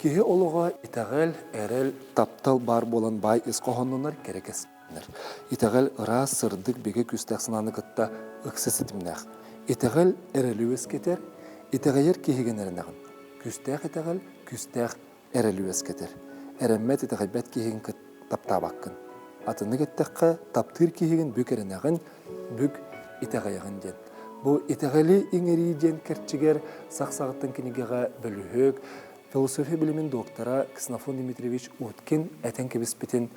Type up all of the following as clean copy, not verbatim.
Киһи олоҕо итэҕэл, эрэл, таптал баар буолан баай ис хоһооннонор кэрэ кэскилэнэр. Итэҕэл ыраас, сырдык, бигэ күүстээх санааны кытта ыкса ситимнээх. Итэҕэл эрэли үөскэтэр, итэҕэйэр киһигин эрэнэҕин. Күүстээх итэҕэл күүстээх эрэли үөскэтэр. Эрэммэт, итэҕэйбэт киһигин кытта таптаабаккын. Атыннык эттэххэ, таптыыр киһигин бүк эрэнэҕин, бүк итэҕэйэҕин диэн. Бу итэҕэли иҥэрии диэн кэрчигэр сах саҕаттан кинигэҕэ бөлүһүөк, философия билимин доктора Ксенофон Дмитриевич Уткин этэн кэбиспитин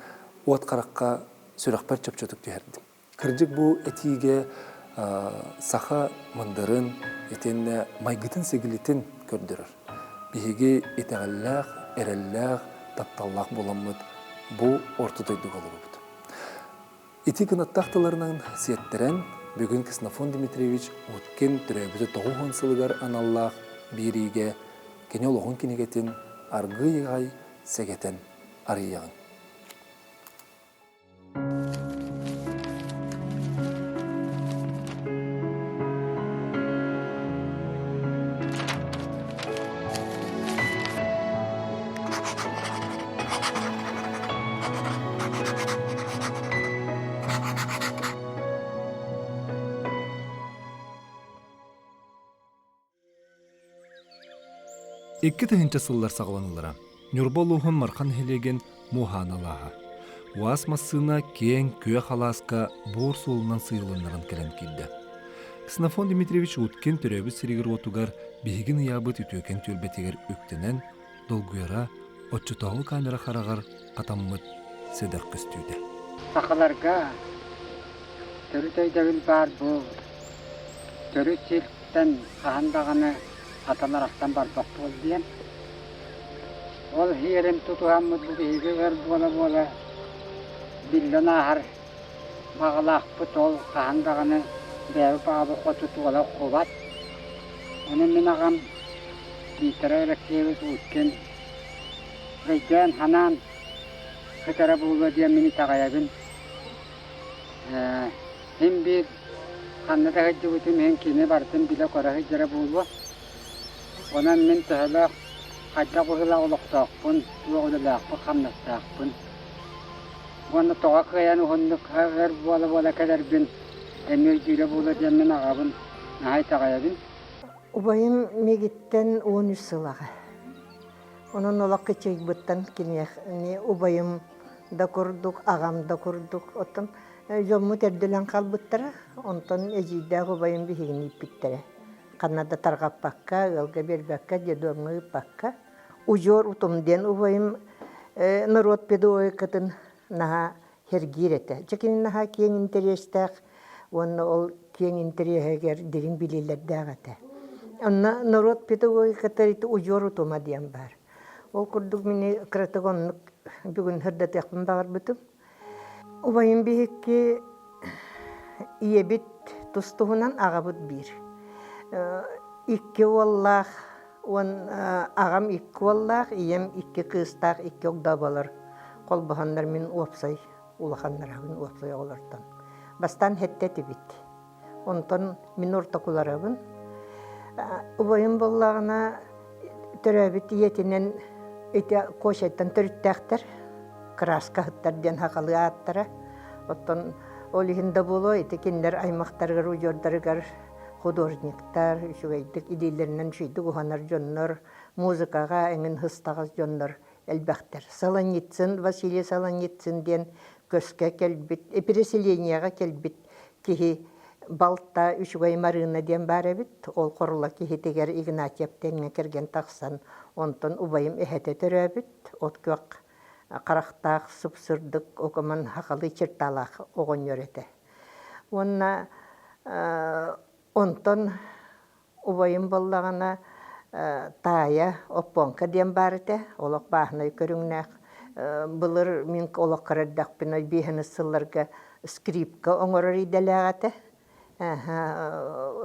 уот харахха сүрэхпэр чопчутук түһэрдим. Кырдьык бу этиигэ саха мындырын итиэннэ майгытын-сигилитин көрдөрөр. Биһиги итэҕэллээх, эрэллээх, тапталлаах буоламмыт бу орто дойдуга олоробут. Ити кынаттаах тылларынан сиэттэрэн, бүгүн Ксенофон Дмитриевич Уткин төрөөбүтэ 90 сылыгар аналлаах биэриигэ кини олоҕун кинигэтин аргыый аҕай сэгэтэн арыйыаҕыҥ. 2000 сыллар саҕаланыылара Ньурба улууһун Марха нэһилиэгин Муоһаан алааһа. УАЗ массыына киэҥ күөх алааска буор суолунан сыыйылыннаран кэлэн киирдэ. Ксенофон Дмитриевич Уткин төрөөбүт сиригэр-уотугар биһигин ыйаабыт үтүөкэн түөлбэтигэр үктэнэн, долгуйара оччотооҕу камера хараҕар хатаммыт сэдэх көстүүтэ. Сахаларга төрүт өйдөбүл баар бу төрүт сиртэн хаһан даҕаны атан арахсан барбат буол диэн. Ол иһиэрин тутуһаммыт бу биһиги өр буола-буола биллэн ааһар баҕалаахпыт ол хаһан даҕаны бэйэбит баҕабыт хоту туола оххубат. Ону мин аҕам Виктор Алексеевич Уткин өйдөөн-санаан сытара буолуо диэн мин итэҕэйэбин. Син биир ханна да сылдьыбытым иһин кини барытын билэ-көрө сылдьара буолуо. Онон мин төһөлөөх хайдах быһыылаах олохтоохпун, туох үлэлээхпин-хамнастаахпын уонна тоҕо кыайан уһуннук өр буола-буола кэлэрбин эмиэ өйдүүрэ буолуо диэммин аҕабын наһаа итэҕэйэбин. Убайым миигиттэн 13 сыл аҕа. Онон олох кыччыйбыттан киниэхэ убайым да курдук, аҕам да курдук. Оттон дьоммут эрдэлэн хаалбыттара, онтон эдьиийдээх убайым биһигини ииппиттэрэ. Ханна да тарҕаппакка, ыалга биэрбэккэ, детдомҥа ыыппакка. Удьуор утум диэн убайым норуот педагогикатын наһаа сэргиир этэ. Дьэ кини наһаа киэҥ интэриэстээх уонна ол киэҥ интэриэһигэр дириҥ билиилэрдээх этэ. Онно норуот педагогиката ити удьуор утума диэн баар. Ол курдук мини кыратык оннук бүгүн сырдатыахпын баҕарбытым. Убайым биһикки ийэбит тус-туһунан аҕабыт биир. Икки уоллаах уон аҕам икки уоллаах, ийэм икки кыыстаах, икки огдооболор холбоһоннор мин уопсай улаханнарабын уопсай оҕолортон. Бастаан сэттэ этибит. Онтон мин ортокуларабын. Убайым буоллаҕына төрөөбүт ийэтинэн ити Кошайтан төрүттээхтэр, кырааскаһыттар диэн сахалыы ааттара. Оттон ол иһин да буолуо ити кинилэр аймахтарыгар, удьуордарыгар художниктар, үчүгэйдик илиилэринэн үчүгэйдик уһанар дьоннор, музыкаҕа эҥин сыстаҕас дьоннор элбэхтэр. Солоницын, Василий Солоницын диэн көскө кэлбит, переселениеҕэ кэлбит киһи балта Үчүгэй Марыына диэн баар эбит. Ол Хорула киһитигэр Игнатьев тэҥҥэ кэргэн тахсан, онтон убайым эһэтэ төрөөбүт, от күөх харахтаах, сып-сырдык, окуман хахалыы черталаах оҕонньор этэ. Уонна онтон Убайым буоллаҕына таайа Оппуоҥка диэн баар этэ, олох бааһынай көрүҥнээх. Былыр мин олох кыра эрдэхпинэ биэһинэс сылларга скрипка оҥорор идэлээх этэ.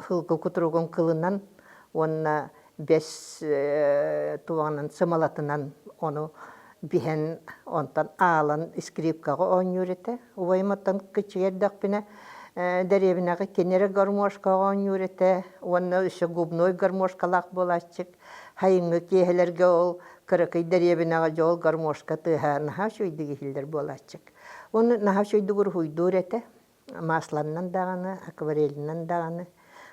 Сылгы кутуругун кылынан уонна бэс туоҕунан сымалатынан ону биһэн онтон аалан скрипкаҕа оонньуур этэ. Убайым оттон кыччыйа эрдэхпинэ дэриэбинэҕэ кини эрэ гармошкаҕа оонньуур этэ уонна өссө губной гармошкалаах буолааччык. Сайыҥҥы киэһэлэргэ ол кыракый дэриэбинэҕэ дьол гармошка тыаһа наһаа үчүгэйдик иһиллэр буолааччык. Уонна наһаа үчүгэйдик уруһуйдуур этэ. Масланнан даҕаны, акварелинэн даҕаны.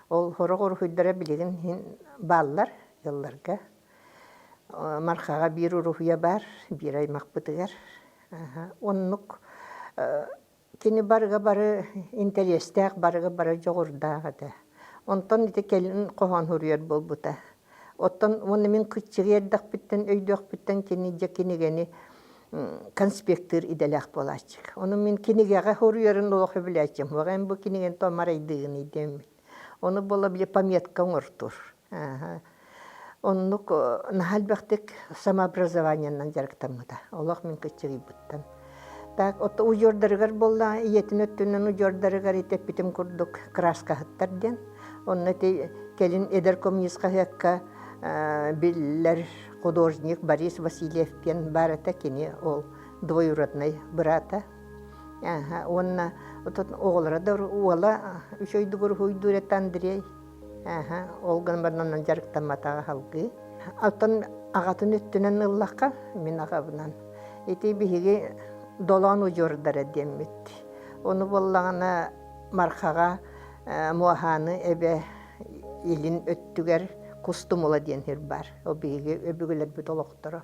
Ол сорох уруһуйдара билигин иһин бааллар ыалларга. Мархаҕа биир уруһуйа баар, биир аймахпытыгар. Оннук кини барыга бары интэриэстээх, барыга бары дьоҕурдаах этэ. Онтон ити кэлин хоһоон суруйар буолбута. Оттон уонна мин кыччыгый эрдэхпиттэн, өйдүөхпүттэн кини дьэ кинигэни конспектыыр идэлээх буолааччы. Ону мин кинигэҕэ суруйарын олох сөбүлээччим. Эн бу кинигэни томарайдыыгын диэммит. Ону буола били пометка оҥортуур. Оннук наһаа элбэхтик самообразованиенан дьарыктаммыта. Олох мин кыччыгыйбыттан. Так, отто удьуордарыгар буолла, ийэтин өттүнэн удьуордарыгар итэппитим курдук краскаһыттар диэн. Онно ити кэлин эдэр коммунист хаһыакка биллэр художник Борис Васильев диэн баар этэ, кини ол двоюродной быраата. Уонна оҕолоро да уола үчүгэйдик уруһуйдуур этэ Андрей. Ол гынан баран онон дьарыктамматаҕа салгыы. Оттон аҕатын өттүнэн ыллахха, мин аҕабынан. Ити биһиги Долоон удьуордара диэммит. Ону буоллаҕына Мархаҕа Муоһааны эбэ илин өттүгэр Кустумула диэн сир баар. Ол биһиги өбүгэлэрбит олохторо.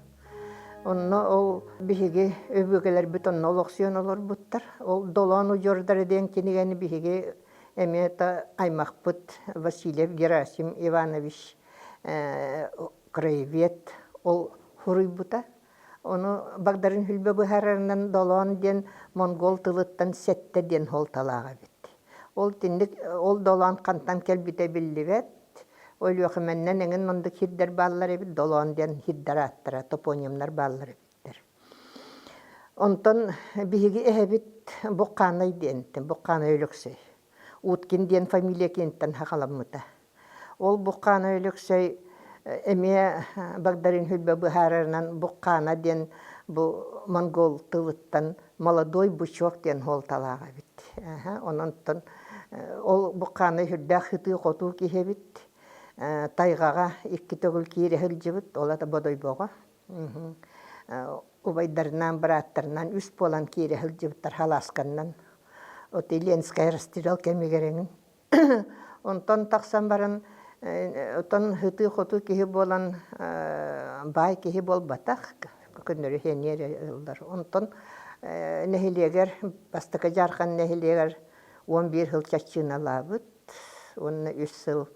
Онно ол биһиги өбүгэлэрбит онно олохсуйан олорбуттар. Ол Долоон удьуордара диэн кинигэни биһиги эмиэ да аймахпыт Васильев Герасим Иванович краевед ол суруйбута. Ону Багдарын Хүлбэ быһаарарынан Долоон диэн монгол тылыттан сэттэ диэн суолталаах эбит. Ол итинник ол Долоон хантан кэлбитэ биллибэт. Өлүөхүмэннэн эҥин оннук сирдэр бааллар эбит, Долоон диэн сирдэр ааттара, топонимнар бааллар эбиттэр. Онтон биһиги эһэбит Буххаанай диэнтэн, Буххаанай Өлөксөй. Уткин диэн фамилия киниттэн саҕаламмыта. Ол Буххаана Өлөксөй эмиэ Багдарыын Хүлбэ быһаарарынан Буххаана диэн бу монгол тылыттан молодой бычок диэн суолталаах эбит. Онон ол Буххаана сүрдээх сытыы-хотуу киһи эбит. Тайҕаҕа икки төгүл киирэ сылдьыбыт, ол ата Бодойбоҕо. Убайдарынаан, бырааттарынаан үс буолан киирэ сылдьыбыттар халаасканнан. Вот Ленская расстрел кэмигэр эҥин Онтон тахсан баран, оттон сытыы-хотуу киһи буолан, баай киһи буолбатах, көннөрү сэниэ эрэ ыллар. Онтон нэһилиэгэр, Бастакы Дьаархан нэһилиэгэр 11 сыл чаччыыналаабыт уонна үс сыл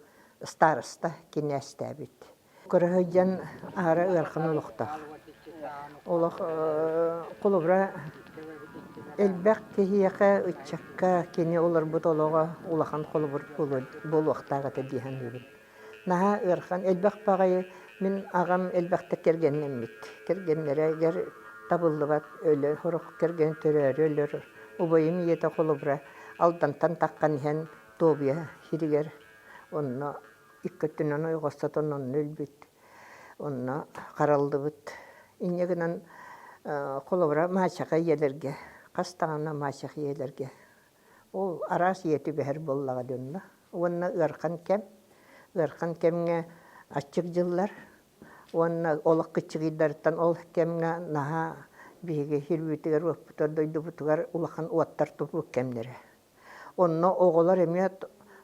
староста кинээстээбит. Көрө сылдьан аһара ыарахан олохтоох. Олох холобура элбэх киһиэхэ, ыччакка кини олорбут олоҕо улахан холобур буолуохтаах этэ дии саныыбын. Наһаа ыарахан, элбэх баҕайы мин аҕам элбэхтик кэргэннэммит. Кэргэннэригэр табыллыбат өлө, сорох кэргэн төрөөрү өлөр. Убайым ийэтэ холобура Алдантан таххан иһэн Туобуйа сиригэр онно икки өттүнэн ойоҕостотон онно өлбүт, онно хараллыбыт. Инньэ гынан холобура маачаха ийэлэргэ, хас даҕаны маачаха ийэлэргэ ол араас ийэ түбэһэр буоллаҕа дии онно. Уонна ыарахан кэм, ыарахан кэмҥэ аччык дьыллар уонна олох кыччыгыйдарыттан ол кэмҥэ наһаа биһиги сирбитигэр-уоппутугар, дойдубутугар улахан уоттар турбут кэмнэрэ. Онно оҕолор эмиэ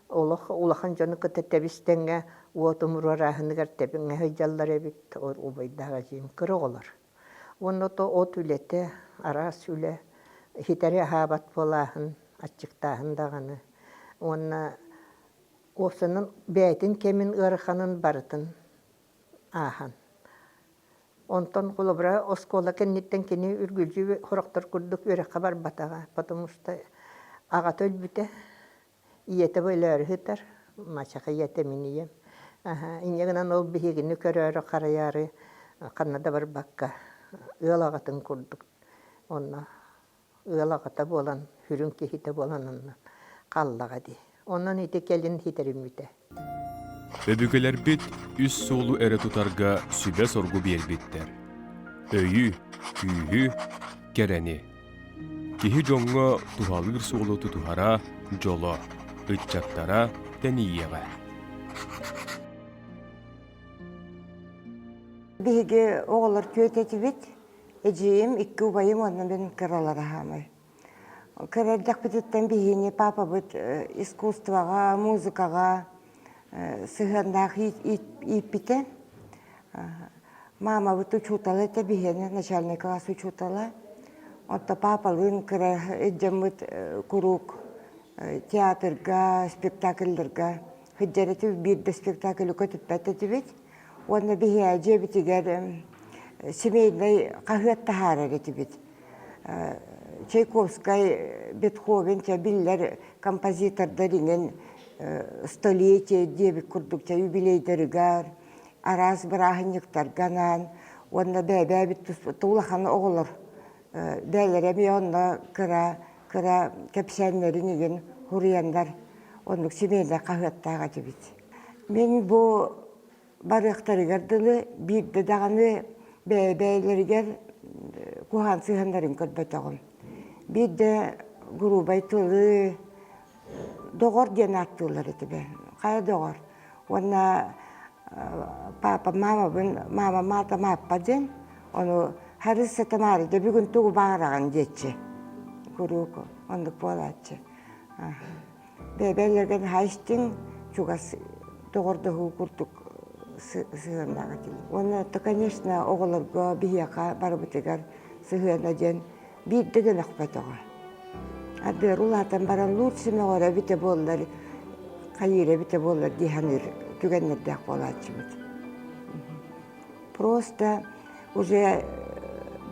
олох улахан дьону кытта тэбис-тэҥҥэ уот умуруорааһыныгар тэбиҥҥэ сылдьаллар эбит, убайдаах эдьиийим кыра оҕолор. Уонна то от үлэтэ, араас үлэ, ситэри аһаабат буолааһын, аччыктааһын даҕаны. Уонна уопсайынан бэйэтин кэмин ыараханын барытын ааһан. Онтон холобура оскуола кэнниттэн кини үргүлдьү сорохтор курдук үөрэххэ барбатаҕа, потому что аҕата өлбүтэ, ийэтэ бу өлөөрү сытар, мачаха ийэтэ мин ийэм. Инньэ гынан ол биһигини көрөөрү харайаары ханна да барбакка ыал аҕатын курдук онно ыал аҕата буолан, сүрүн киһитэ буолан онно хааллаҕа дии. Онон ити кэлин ситэриммитэ. Өбүгэлэрбит үс суолу эрэ тутарга сүбэ-соргу биэрбиттэр: өйү, күүһү, кэрэни. Киһи дьоҥҥо туһалыыр суолу тутуһара дьоло, ыччаттара тэнийиэҕэ. Биһиги оҕолор түөт этибит. Эдьиийим, икки убайым уонна мин кыралара хаамай. Кыра эрдэхпититтэн биһини папабыт искусствоҕа, музыкаҕа сыһыаннаах ииппитэ. Маамабыт учуутала этэ, биһиэнэ начальный класс учуутала. Онто папалыын кыра дьоммут куруук театрга, спектакльларга сылдьар этибит, биир да спектаклы көтүппэт этибит. Уонна биһиэхэ дьиэбитигэр семейнай хаһыат таһаарар этибит. Чайковскай, Бетховен чэ биллэр композитордар иҥэн столетие диэбит курдук чэ юбилейдарыгар, араас бырааһынньыктарга анаан уонна бэйэбит улахан оҕолор бэйэлэрэ эмиэ онно кыра кыра кэпсээннэрин игин суруйаннар оннук семейнай хаһыаттаах этибит. Мин бу барыахтарыгар дылы биирдэ даҕаны бэйэ-бэйэлэригэр куһаҕан сыһыаннарын көрбөтөҕүм. Биирдэ грубай тылы доҕор диэн ааттыыллар этибэ. Хайа доҕор? Уонна папа мамабын мама маата мааппа диэн ону харыс сатамаарыда бүгүн тугу баҕараҕын диэччи. Куруук оннук буолааччы. Бэйэлэргин хаайыстыҥ, чугас доҕордоһуу курдук сыһыаннаах этим. Уонна то, конечно, оҕолорго биһиэхэ барыбытыгар сыһыана диэн биирдэ да мөхпөтөҕө. Ардыгар улаатан баран лучше мөҕөрө эбитэ буоллар, хайыыра эбитэ буоллар дии саныыр түгэннэрдээх буолааччыбыт. Просто уже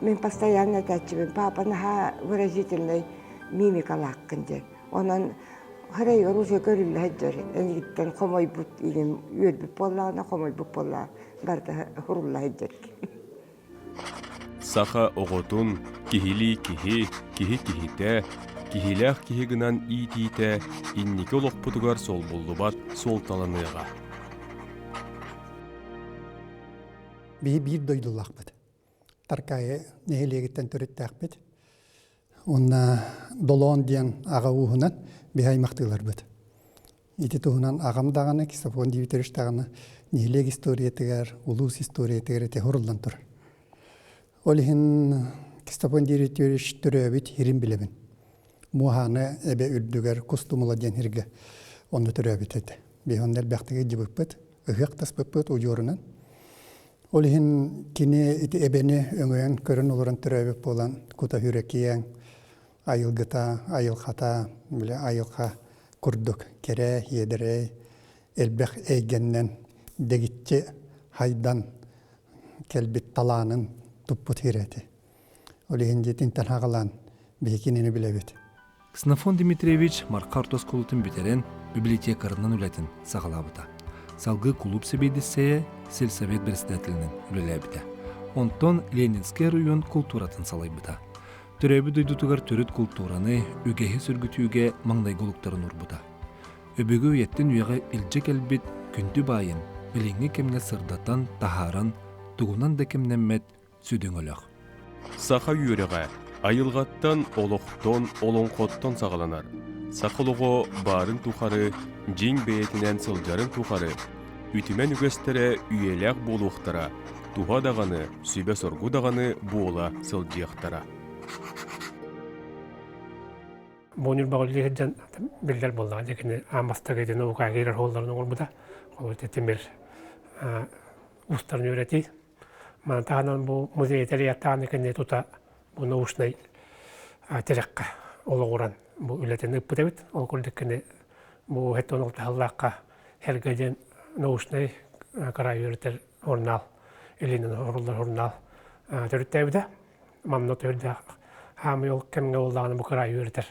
мин постоянно этээччибин, папа наһаа выразительный мимикалааххын диэн. Онон харайыгар уже көрүллэ сылдьар эйигиттэн хомойбут игин үөрбүт буоллаҕына хомойбут буоллаҕына барыта сурулла сылдьар. Саха оҕотун киһилии киһи, киһи киһитэ, киһилээх киһи гынан иитиитэ инники олохпутугар солбуллубат суолталаныаҕа. Биһи биир дойдулаахпыт. Таркаайы нэһилиэгиттэн төрүттээхпит. Уонна Долоон диэн аҕа ууһунан биһи аймахтыыларбыт. Ити туһунан аҕам даҕаны, Ксенофонт Дмитриевич даҕаны нэһилиэк историятыгар, улуус историятыгар ити суруллан турар. Ол иһин Ксенофонт Дмитриевич төрөөбүт сирин билэбин. Муоһааны эбэ үрдүгэр Кус Тумула диэн сиргэ онно төрөөбүт этэ. Биһи онно элбэхтик илдьибиппит, ыһыах таспыппыт удьуорунан. Ол иһин кини ити эбэни өҥөйөн көрөн олорон төрөөбүт буолан кута хүрэ киэҥ, айылгыта, айылхата, били айылҕа курдук кэрэ, иэдэрэй, элбэх эйгэннэн дэгиччи хайдан кэлбит талаанын туппут сирэ этэ. Ол иһин дьиэтинтэн хаҕалаан биһи кинини билэбит. Ксенофонт Дмитриевич Марха орто оскуолатын бүтэрэн, библиотекарынан үлэтин саҕалаабыта. Салгыы кулууп сэбиэдиссэйэ, сельсовет председателинэн үлэлээбитэ. Онтон Ленинскэй оройуон култууратын салайбыта. Төрөөбүт дойдутугар төрүт култуураны, үгэһи сөргүтүүгэ маҥнайгы олуктарын уурбута. Өбүгэ үйэттэн үйэҕэ илдьэ кэлбит күндү баайын билиҥҥи кэмҥэ сырдатан, таһааран, тугунан да кэмнэммэт сүдү өҥөлөөх. Саха үөрэҕэ айылҕаттан, олохтон, олоҥхоттон саҕаланар. Саха олоҕо баарын тухары, дьиҥ бэйэтинэн сылдьарын тухары, үтүмэн үгэстэрэ үйэлээх буолуохтара, туһа даҕаны, сүбэ-соргу даҕаны буола сылдьыахтара. Бу Ньурбаҕа үлэлии сылдьан биллэр буоллаҕа дьэ кини аан бастакы итини укаа киирэр суолларын оҥорбута. Ол тимир устарын үөрэтии. Маны таһынан бу музей тэрийэттаҕына кини тута бу научнай тирэххэ олоҕуран бу үлэтин ыыппыт эбит. Ол курдук кини бу хэттон алтыһаллаахха Херга диэн научнай кыраай үөрэтэр журнал, илиинэн оҥоруллар журнал төрүттээбитэ. Манна төрдээх хаамый ол кэмҥэ буоллаҕына бу кыраай үөрэтэр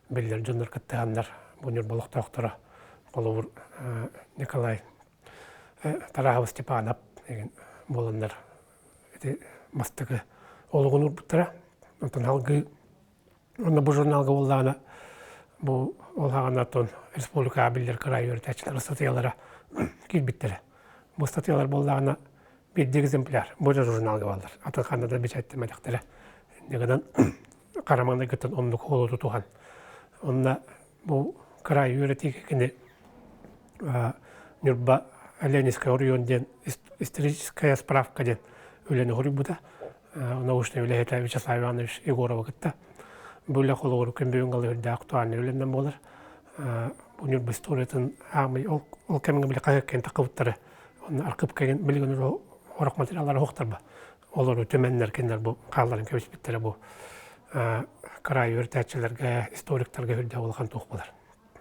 биллэр дьоннор кыттыһаннар бу Ньурба олохтоохторо холобур Николай Тарахов Степанов деген буоланнар ити бастакы олугун уурбуттара. Онтон салгыы уонна бу журналга буоллаҕына бу ол хаҕанатон республикаҕа биллэр кыраай үөрэтээччилэр ыстатыйалара киирбиттэрэ. Бу ыстатыйалар буоллаҕына биирдии экземпляр бу журналга бааллар. Атын ханна да бэчээттэмэтэхтэрэ. Инньэ гынан харамаҥнайгыттан оннук уолу тутуһан онно бу кыраай үөрэтиигэ кини Ньурба Ленинскэй оройуон диэн историческая справка диэн. үлэни хоруйбута. Научнай үлэһитэ Вячеслав Иванович Егорова кытта. Бу үлэ холобур күн бүгүн үрдээх актуальнай үлэнэн буолар. Бу Ньурба историятын аамай ол ол кэмҥэ били хаһыаккын таххыбыттары онно архыыпка билигин орох материаллары оһохторба. Олору түмэннэр кинилэр бу хаалларын кэбиспиттэрэ бу кыраайы үөрэтээччилэргэ, историктарга үрдээх улахан туох буолар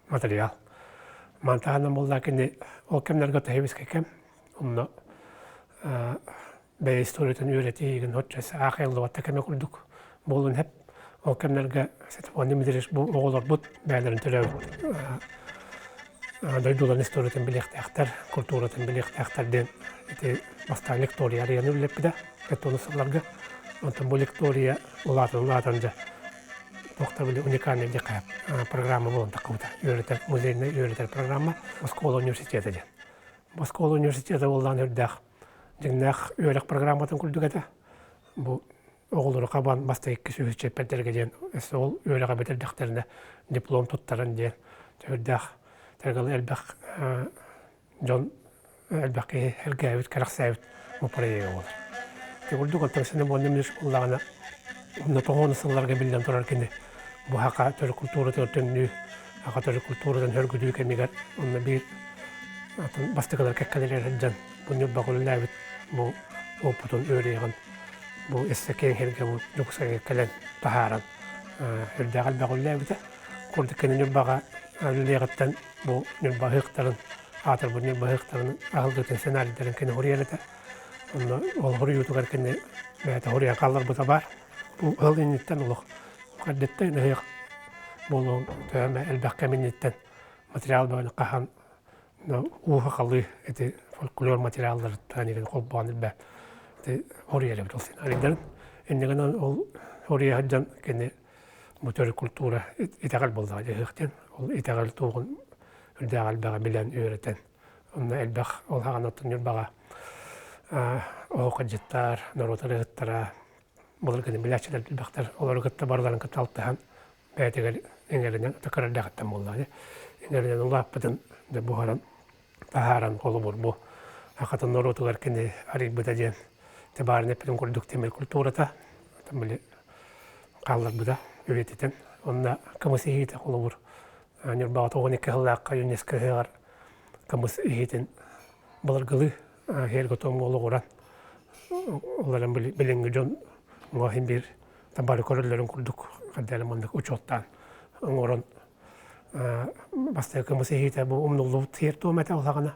материал. Мантаһынан буолла кини ол кэмнэргэ төһөбүскэ кэм онно бэйэ историятын үөрэтиигин оччо аахайыллыбатта кэмэ курдук буолун хэп ол кэмнэргэ Светлана Дмитриевич бу оҕолорбут бэйэлэрин төрөөбүт дойдуларын историятын билиэхтээхтэр, культуратын билиэхтээхтэр диэн ити бастаан лектория арыйаны үллэппитэ тону сылларга. Онтон бу лектория улаатан улаатан дьэ туохта били уникальный диэххэ программа буолан таххыбыта. Үөрэтэр музейный үөрэтэр программа оскуола университета диэн. Оскуола университета буоллаан үрдээх дьиҥнээх үөрэх программатын курдук этэ. Бу оҕолору хабан бастакы сүһүс чиэппэрдэргэ диэн өссө ол үөрэҕи бүтэрдэхтэринэ диплом туттаран диэн төрдээх тэргалы элбэх дьон элбэх киһи эргээбит кэрэхсээбит бу проега буолар. Ити курдук оттон сини буонна милиш буоллаҕына онно тоҕуону сылларга биллэн турар кини бу хака төрүт культуратыгар төннүү аха төрүт культуратын хөргүтүү кэмигэр онно биир атын бастакылар кэккэлэригэр сылдьан бу Ньурбаҕа үлэлээбит бу опытын үөрүйэҕин бу өссө киэҥ сиргэ бу Дьокуускайга кэлэн таһааран үрдээх элбэх үлэлээбитэ. Курдук кини Ньурбаҕа үлэлиэҕиттэн бу Ньурба ыһыахтарын аатырбыт Ньурба ыһыахтарын аһыллыытын сценарийдарын кини хоруйар этэ. Онно ол хоруйуутугар кини бэйэтэ хоруйан хаалларбыта баар. Бу ыал инниттэн олох эрдэттэн ыһыах буолуон төһө элбэх кэм инниттэн материал бөҕөнү хаһан ууһа халыы ити фольклор материалларыттан игин холбоон илбэ ити хоруйар эбит ол сценарийдарын. Иннигинэн ол хоруйа сылдьан кини бу төрүт культура итэҕэл буоллаҕа дьаһыах диэн ол итэҕэл туоҕун үрдээх элбэҕи билэн үөрэтэн онно элбэх ол хаҕанаттан Ньурбаҕа оһуохайдьыттар норуот ырыаһыттара былыргыны билээччилэр элбэхтэр олору кытта барыларын кытта алтыһан бэйэтигэр иҥэринэн кыра эрдэҕиттэн буоллаҕа иҥэринэн улааппытын дьэ буһаран таһааран холобур бу хатын норуотугар кини арыйбыта диэн баарын эппитин курдук тимир культурата били хаалларбыта үйэтитэн онно кымыс иһиитэ холобур Ньурбаҕа 92 сыллаахха ЮНЕСКО ыһыаҕар кымыс иһиитин былыргылыы сиэргэ-туомҥа олоҕуран олорон билиҥҥи дьон иһин биир бары көрөллөрүн курдук хайдах маннык учуоттаан оҥорон бастакы кымыс иһиитэ бу умнуллубут сиэр-туом этэ улаҕана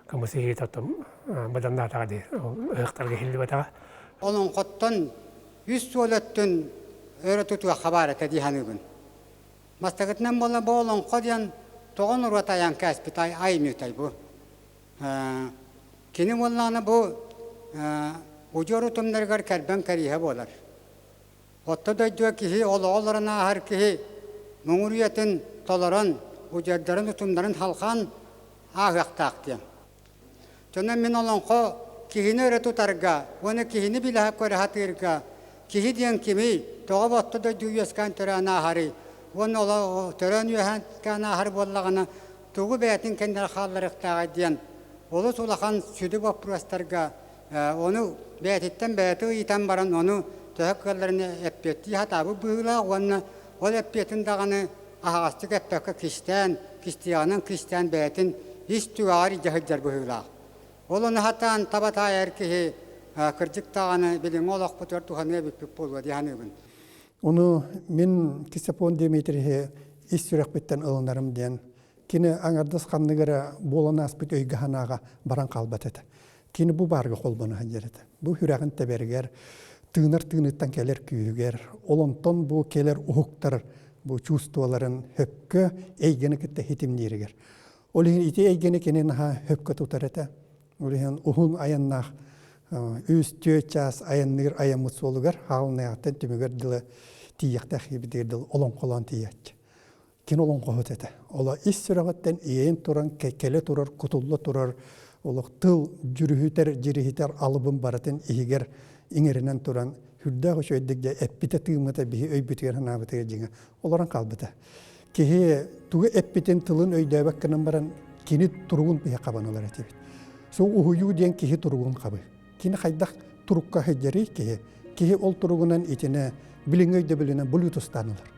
кымыс иһиитэ оттон быданнаатаҕа дии ыһыахтарга иһиллибэтэҕэ. Олоҥхоттон үс суол өттүн өрө тутуохха баар этэ дии саныыбын. Бастакытынан буолла бу олоҥхо диэн тоҕо норуот айан кээспит айымньытай бу. Кини буоллаҕына бу удьуор утумнарыгар кэрбэҥ кэриэһэ буолар. Орто дойдуга киһи олоҕо олорон ааһар киһи муҥур үйэтин толорон, удьуордарын утумнарын халҕаан ааһыахтаах диэн. Дьонно мин олоҥхо киһини өрө тутарга уонна киһини билэ көрө сатыырга киһи диэн кимий, тоҕо бу орто дойду үөскээн төрөөн ааһарый уонна төрөөн үөскээн ааһар буоллаҕына тугу бэйэтин кэннигэр хаалларыахтааҕый диэн олус улахан сүдү боппуруостарга ону бэйэтиттэн бэйэтэ ыйытан баран ону төһө кыалларын эппиэттии сатаабыт быһыылаах уонна ол эппиэтин даҕаны аһаҕастык эппэккэ кистээн, кистиэҕинэн кистээн бэйэтин ис түгэҕэр илдьэ сылдьар быһыылаах. Ол ону сатаан таба таайар киһи кырдьык даҕаны билиҥҥи олохпутугар туһаныа эбиппит буолуо дии саныыбын. Ону мин Кисапон Дмитриевиһи ис сүрэхпиттэн ылынарым диэн кини аҥардас ханнык эрэ буолан ааспыт өйгө-санааҕа баран хаалбат этэ. Кини бу баарга холбоно сылдьар этэ. Бу сүрэҕин тэбэригэр, тыынар тыыныттан кэлэр күүһүгэр, ол онтон бу кэлэр уһуктар бу чувстволарын хөпкө эйгэни кытта хитимнииригэр. Ол иһин ити эйгэни кини наһаа хөпкө тутар этэ. Ол иһин уһун айаннаах үс-түөрт чаас айанныыр айаммыт суолугар хаалыныаҕыттан түмүгэр дылы тиийиэхтээх киһибитигэр дылы олоҥхолоон тиийээччи. Кини олоҥхоһут этэ. Ола ис сүрэҕиттэн иэйэн туран кэлэ турар, кутулла турар олох тыл дьүрүһүтэр, дьириһитэр алыбын барытын иһигэр иҥэринэн туран сүрдээх үчүгэйдик дьэ эппитэ-тыыммыта биһи өйбүтүгэр-санаабытыгар дьиҥэ олорон хаалбыта. Киһи тугу эппитин тылын өйдөөбөт гынан баран кини туругун биһи хабан ылар этибит. Сол уһуйуу диэн киһи туругун хабы. Кини хайдах турукка сылдьарый киһи, киһи ол туругунан итинэ билиҥҥи өйдөбүлүнэн блютустаан ылар.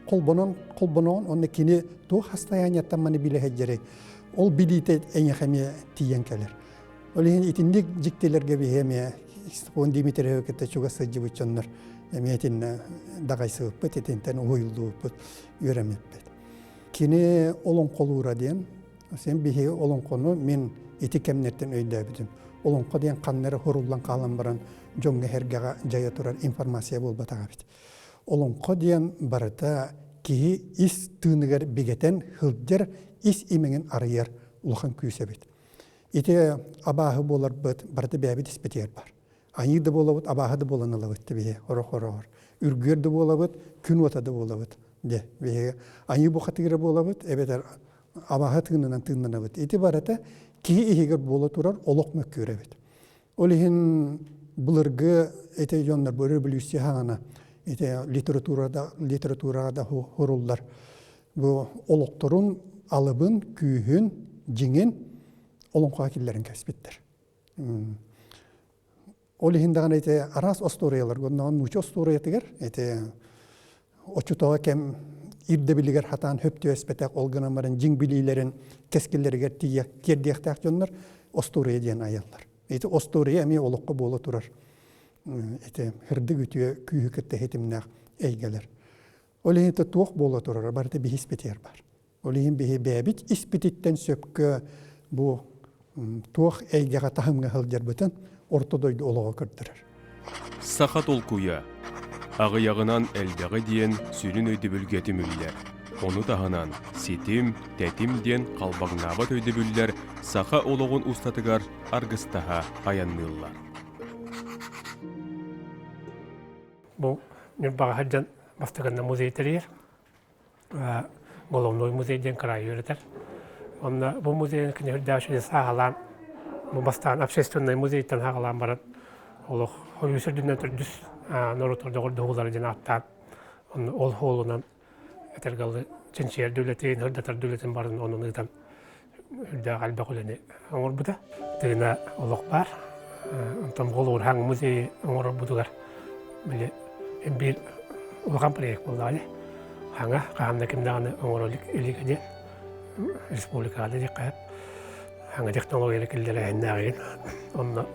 Холбонон, холбоноон, онно кини туох состояниеттан маны билэ сылдьарый, ол билиитэ эйиэхэ эмиэ тиийэн кэлэр. Ол иһин итинник дьиктилэргэ биһи эмиэ Степан Дмитриевы кытта чугас сылдьыбыт дьоннор эмиэ итиннэ даҕайсыбыппыт, итинтэн уһуйуллубуппут, үөрэммиппит. Кини олоҥхолуура диэн, сен биһиги олоҥхону мин ити кэмнэртэн өйдөөбүтүм. Олоҥхо диэн ханна эрэ хуруллан хаалан баран дьоҥҥо эргэҕэ дьайа турар информация буолбатах эбит. Олоҥхо диэн барыта киһи ис тыыныгар бигэтэн сылдьар ис имэҥин арыйар улахан күүс эбит. Ити абааһы буоларбыт барыта бэйэбит испитигэр бар. Айыы да буолабыт, абааһы да буолан ылабыт биһи орох-ороҕор. Үргүөр да буолабыт, күн уота да буолабыт. Дьэ, биһиги айыы бухатыыра буолабыт, эбэтэр абааһы тыынынан тыыннанабыт. Ити барыта киһи иһигэр буола турар олох мөккүөр эбит. Ол иһин былыргы ити дьоннор бу революция хаана ити литературада литератураҕа да хуруллар бу олохторун алыбын, күүһүн, дьиҥин олоҥхоҕо киллэрэн кэспиттэр. Ол иһин даҕаны ити араас остуоруйалар, оннооҕун нуучча остуоруйатыгар ити оччотооҕу кэм ирдэбилигэр хатаан хөп түбэспэтэх, ол гынан баран дьиҥ билиилэрин кэскиллэригэр тиийэ тиэрдиэхтээх дьоннор остуоруйа диэн айаллар. Ити остуоруйа эмиэ олоххо буола турар ити сырдык үтүө күүһү кытта ситимнээх эйгэлэр. Ол иһин туох буола турара барыта биһи испитигэр бар. Ол иһин биһи бэйэбит испититтэн сөпкө бу туох эйгэҕэ таһымҥа сылдьарбытын орто дойду олоҕо көрдөрөр. Саха толкуйа аҕыйаҕынан элбэҕи диэн сүрүн өйдөбүлгэ түмүллэр. Ону таһынан ситим, тэтим диэн халбаҥнаабат өйдөбүллэр саха олоҕун устатыгар аргыстаһа айанныыллар. Бу Ньурбаҕа сылдьан бастакынна музей тэрийэр. Головной музей диэн кыраайы үөрэтэр. Онно бу музейын кини үрдээх сааһылаан бу бастаан общественнай музейтан саҕалаан баран олох хойуус үрдүнэн төрдүс норуоттар доҕордоһуулара диэн ааттаан онно ол хуолунан этэргаллы чинчийэр үлэтин, сырдатар үлэтин барын онон ыытан үрдээх элбэх үлэни оҥорбута. Тыына олох баар. Онтон Голуурһаҥ музейы оҥорорбутугар били биир улахан проект буоллаҕа Хаҥа хаһан да ким даҕаны оҥоро илик диэн республикаҕа да диэххэ хаҥа технологияны киллэрээһиннээҕин онно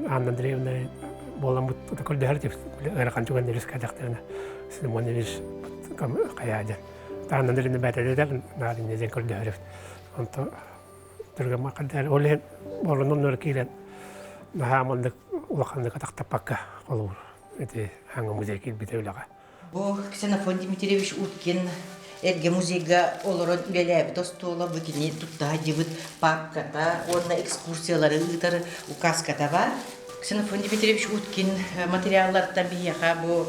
Анна Андреевна буоламмыт көрдөһөр ыарахан түгэннэр үскээтэхтэринэ Симон Ильич хайаа диэн Анна Андреевна бээтэлэтэр наадынньа диэн көрдөһөрүбүт онто түргэн хардаар ол иһин олорон киирэн наһаа маннык улаханнык атахтаппакка холобур ити хаҥа музей киирбитэ үлэҕэ Бу Ксенофонт Дмитриевич Уткин эргэ музейга олорон үлэлээбит остуола бу кини тутта сылдьыбыт папката уонна экскурсиялары ыытар указката бар. Ксенофонт Дмитриевич Уткин материаллартан биһиэхэ бу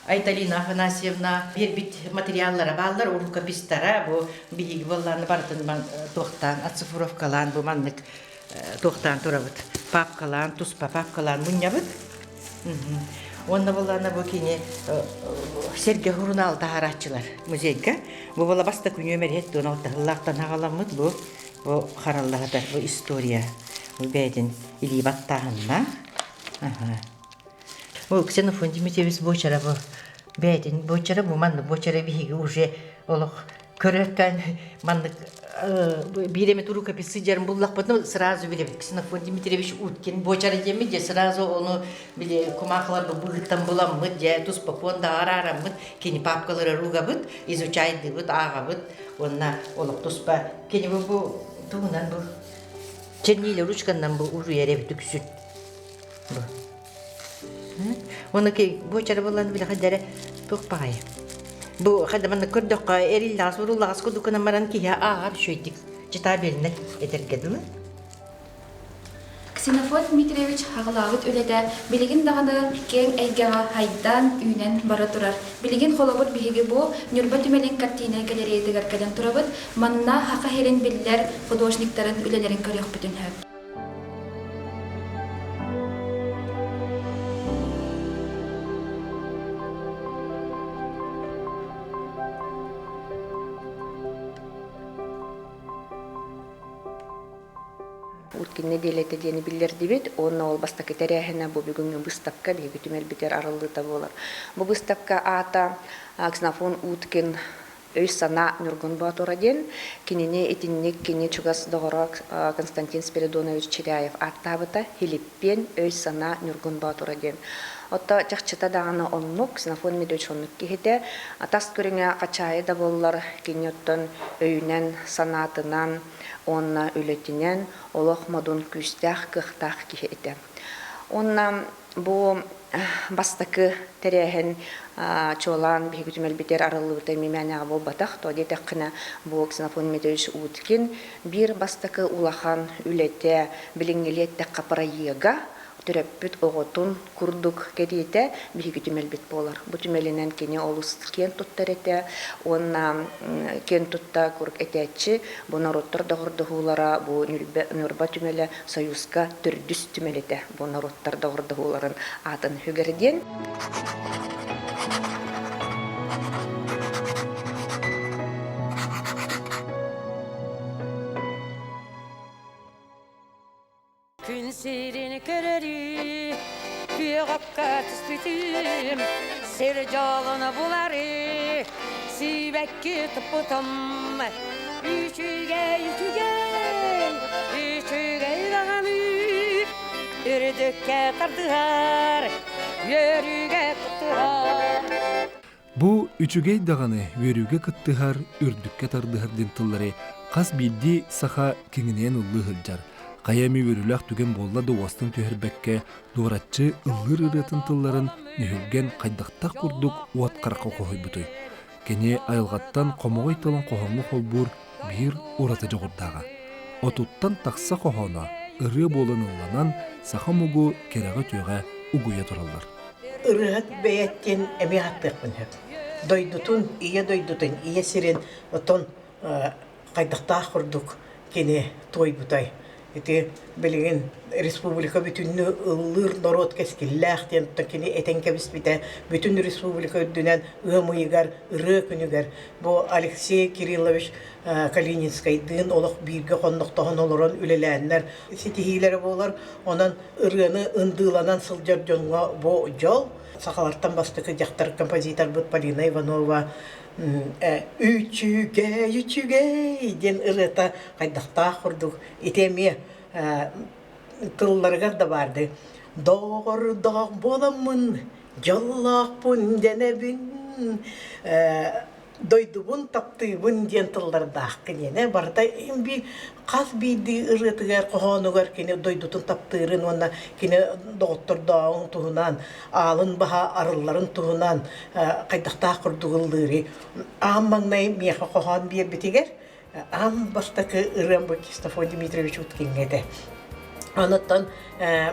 Айталина Афанасьевна биэрбит материаллара бааллар, рукопистара бу биһиги буоллааны барытын туохтаан оцифровкалаан бу маннык туохтаан турабыт папкалаан туспа папкалаан мунньабыт Уонна буоллаҕына бу кини сэргэ сурунаал таһаарааччылар музейга. Бу буола бастакы нүөмэр 16 сыллаахтан аҕаламмыт бу бу хараллаһытар бу история бу бэйэтин илии баттааһынна. Бу Ксенофонт Дмитриевич Бочара бу бэйэтин Бочара бу маннык Бочара биһиги уже олох көрөттөн маннык биир эмит рукопись сыдьарын буллахпытына сразу билэбит Ксенофонт Дмитриевич Уткин буочара диэммит дьэ сразу ону били кумаахыларбы быһыттан буламмыт дьэ туспа пуондаҕа араараммыт кини папкалары ругабыт изучайдыыбыт ааҕабыт уонна олох туспа кини бу бу тугунан бу чернилэ ручканнан бу уруйар эбит үксүн бу Уонна буочара буолан били хайдары туох баҕайы. Бу хайда манна көрдөххө эриллэҕэс уруллаҕас курдук гынан баран киһи ааҕар үчүгэйдик читабельнай этэргэ дылы. Ксенофонт Дмитриевич хаҕылаабыт үлэтэ билигин даҕаны киэҥ эйгэҕэ хайдаан, үүнэн бара турар. Билигин холобур биһиги бу Ньурба түмэлин картина галереятыгар кэлэн турабыт. Манна Саха сирин биллэр художниктарын үлэлэрин көрүөхпүтүн сөп. Уткин нэдиэлэтэ диэни биллэрдибит. Уонна ол бастакы тэрээһинэ бу бүгүҥҥү быыстапка биһиги түмэлбитигэр арыллыыта буолар. Бу быыстапка аата Ксенофон Уткин өй-санаа Ньургун Боотура диэн. Кинини итинник кини чугас доҕоро Константин Спиридонович Чиряев ааттаабыта Филиппиэн өй-санаа Ньургун Боотура диэн. Отто чахчыта даҕаны оннук, Ксенофон Дмитриевич оннук киһитэ. Тас көрүҥэ хачаайы да буоллар, кини оттон өйүнэн, санаатынан уонна үлэтинэн олох модун күүстээх, кыахтаах киһи этэ. Уонна бу бастакы тэрээһин чуолаан биһиги түмэлбитигэр арыллыбыта эмиэ буолбатах. То диэтэххинэ, бу Ксенофон Дмитриевич Уткин биир бастакы улахан үлэтэ билиҥҥилии эттэххэ проега төрөппүт оҕотун курдук кэриэтэ биһиги түмэлбит буолар. Бу түмэлинэн кини олус киэн туттар этэ уонна киэн тутта курк этээччи бу норуоттар доҕордоһуулара бу Ньурба түмэлэ Союзка төрдүс түмэл этэ бу норуоттар доҕордоһууларын аатын сүгэр диэн. Күн сирин көрөрү, күөх окко түспүтүм, сир дьолун булары, сүүбэкки туппутум. Үчүгэй, үчүгэй, үчүгэй даҕаны, үрдүккэ тардыһар, үөрүүгэ кыттыһар. Бу үчүгэй даҕаны үөрүүгэ кыттыһар, үрдүккэ тардыһар диэн тыллары хас биирдии саха киҥинэйэн ыллыы сылдьар. Хайа эмэ үөрүүлээх түгэн буолла да уостан түһэрбэккэ, дуораччы ыллыыр ырыатын тылларын нүһүлгэн хайдахтаах курдук уот харахха хоһуйбутуй. Кини айылҕаттан хомоҕой тылын хоһооҥҥо холбуур биир ураты дьоҕурдааҕа. Отуттан тахса хоһооно ырыа буолан ылланан, саха омугу кэрэҕэ-үтүөҕэ угуйа тураллар. Ырыаһыт бэйэттэн эмиэ ааттыахпын сөп. Дойдутун, ийэ дойдутун, ийэ сирин оттон хайдахтаах курдук кини туойбутай. Ити билигин республика бүтүннүү ыллыыр норуот кэскиллээх диэн кини этэн кэбиспитэ бүтүн республика үрдүнэн ыам ыйыгар ырыа күнүгэр бу Алексей Кириллович Калининскайдыын олох бииргэ хоннохтоһон олорон үлэлээннэр ситиһиилэрэ буолар. Онон ырыаны ындыыланан сылдьар дьоҥҥо бу дьол. Сахалартан бастакы дьахтар композиторбыт Полина Иванова «Үчүгэй, үчүгэй» диэн ырыата хайдахтаах курдук ити эмиэ тылларыгар да баарды доҕордоох буоламмын дьоллоохпун дэнэбин дойдубун таптыыбын диэн тыллардаах киниэнэ барыта би хас биирдии ырыатыгар хоһоонугар кини дойдутун таптыырын уонна кини доҕоттордооҕун туһунан аалын баһа арылларын туһунан хайдахтаах курдук ыллыырый аан маҥнай миэхэ хоһоон биэрбитигэр аан бастакы ырыам бу Кристофор Дмитриевич Уткиҥҥа этэ. Онуттан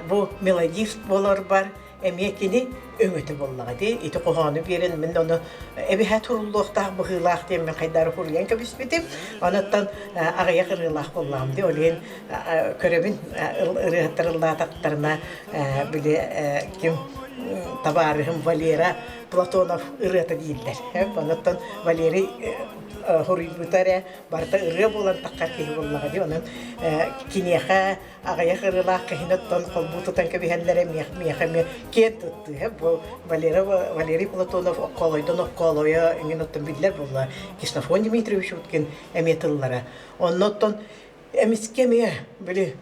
бу мелодист буоларбар эмиэ кини өҥөтө буоллаҕа дии. Ити хоһоону биэрэн мин ону эбиһэ туруллуохтаах быһыылаах диэн мин хайдары хуруйан кэбиспитим. Онуттан аҕыйах ырыалаах буоллаҕым дии. Ол иһин көрөбүн ырыаһыттар ыллаатахтарына били ким табаарыһым Валера Платонов ырыата дииллэр. Онуттан Валерий хоруйбута эрэ барыта ырыа буолан таххар киһи буоллаҕа дии. Онон киниэхэ аҕыйах ырыалаах киһини оттон холбуу тутан кэбиһэллэрэ миэхэ эмиэ киэн туттуу. Бу Валера Валерий Платонов оккоолойдон оккоолойо иҥин оттон биллэр буолла. Ксенофон Дмитриевич Уткин эмиэ тыллара. Онно оттон эмискэ эмиэ били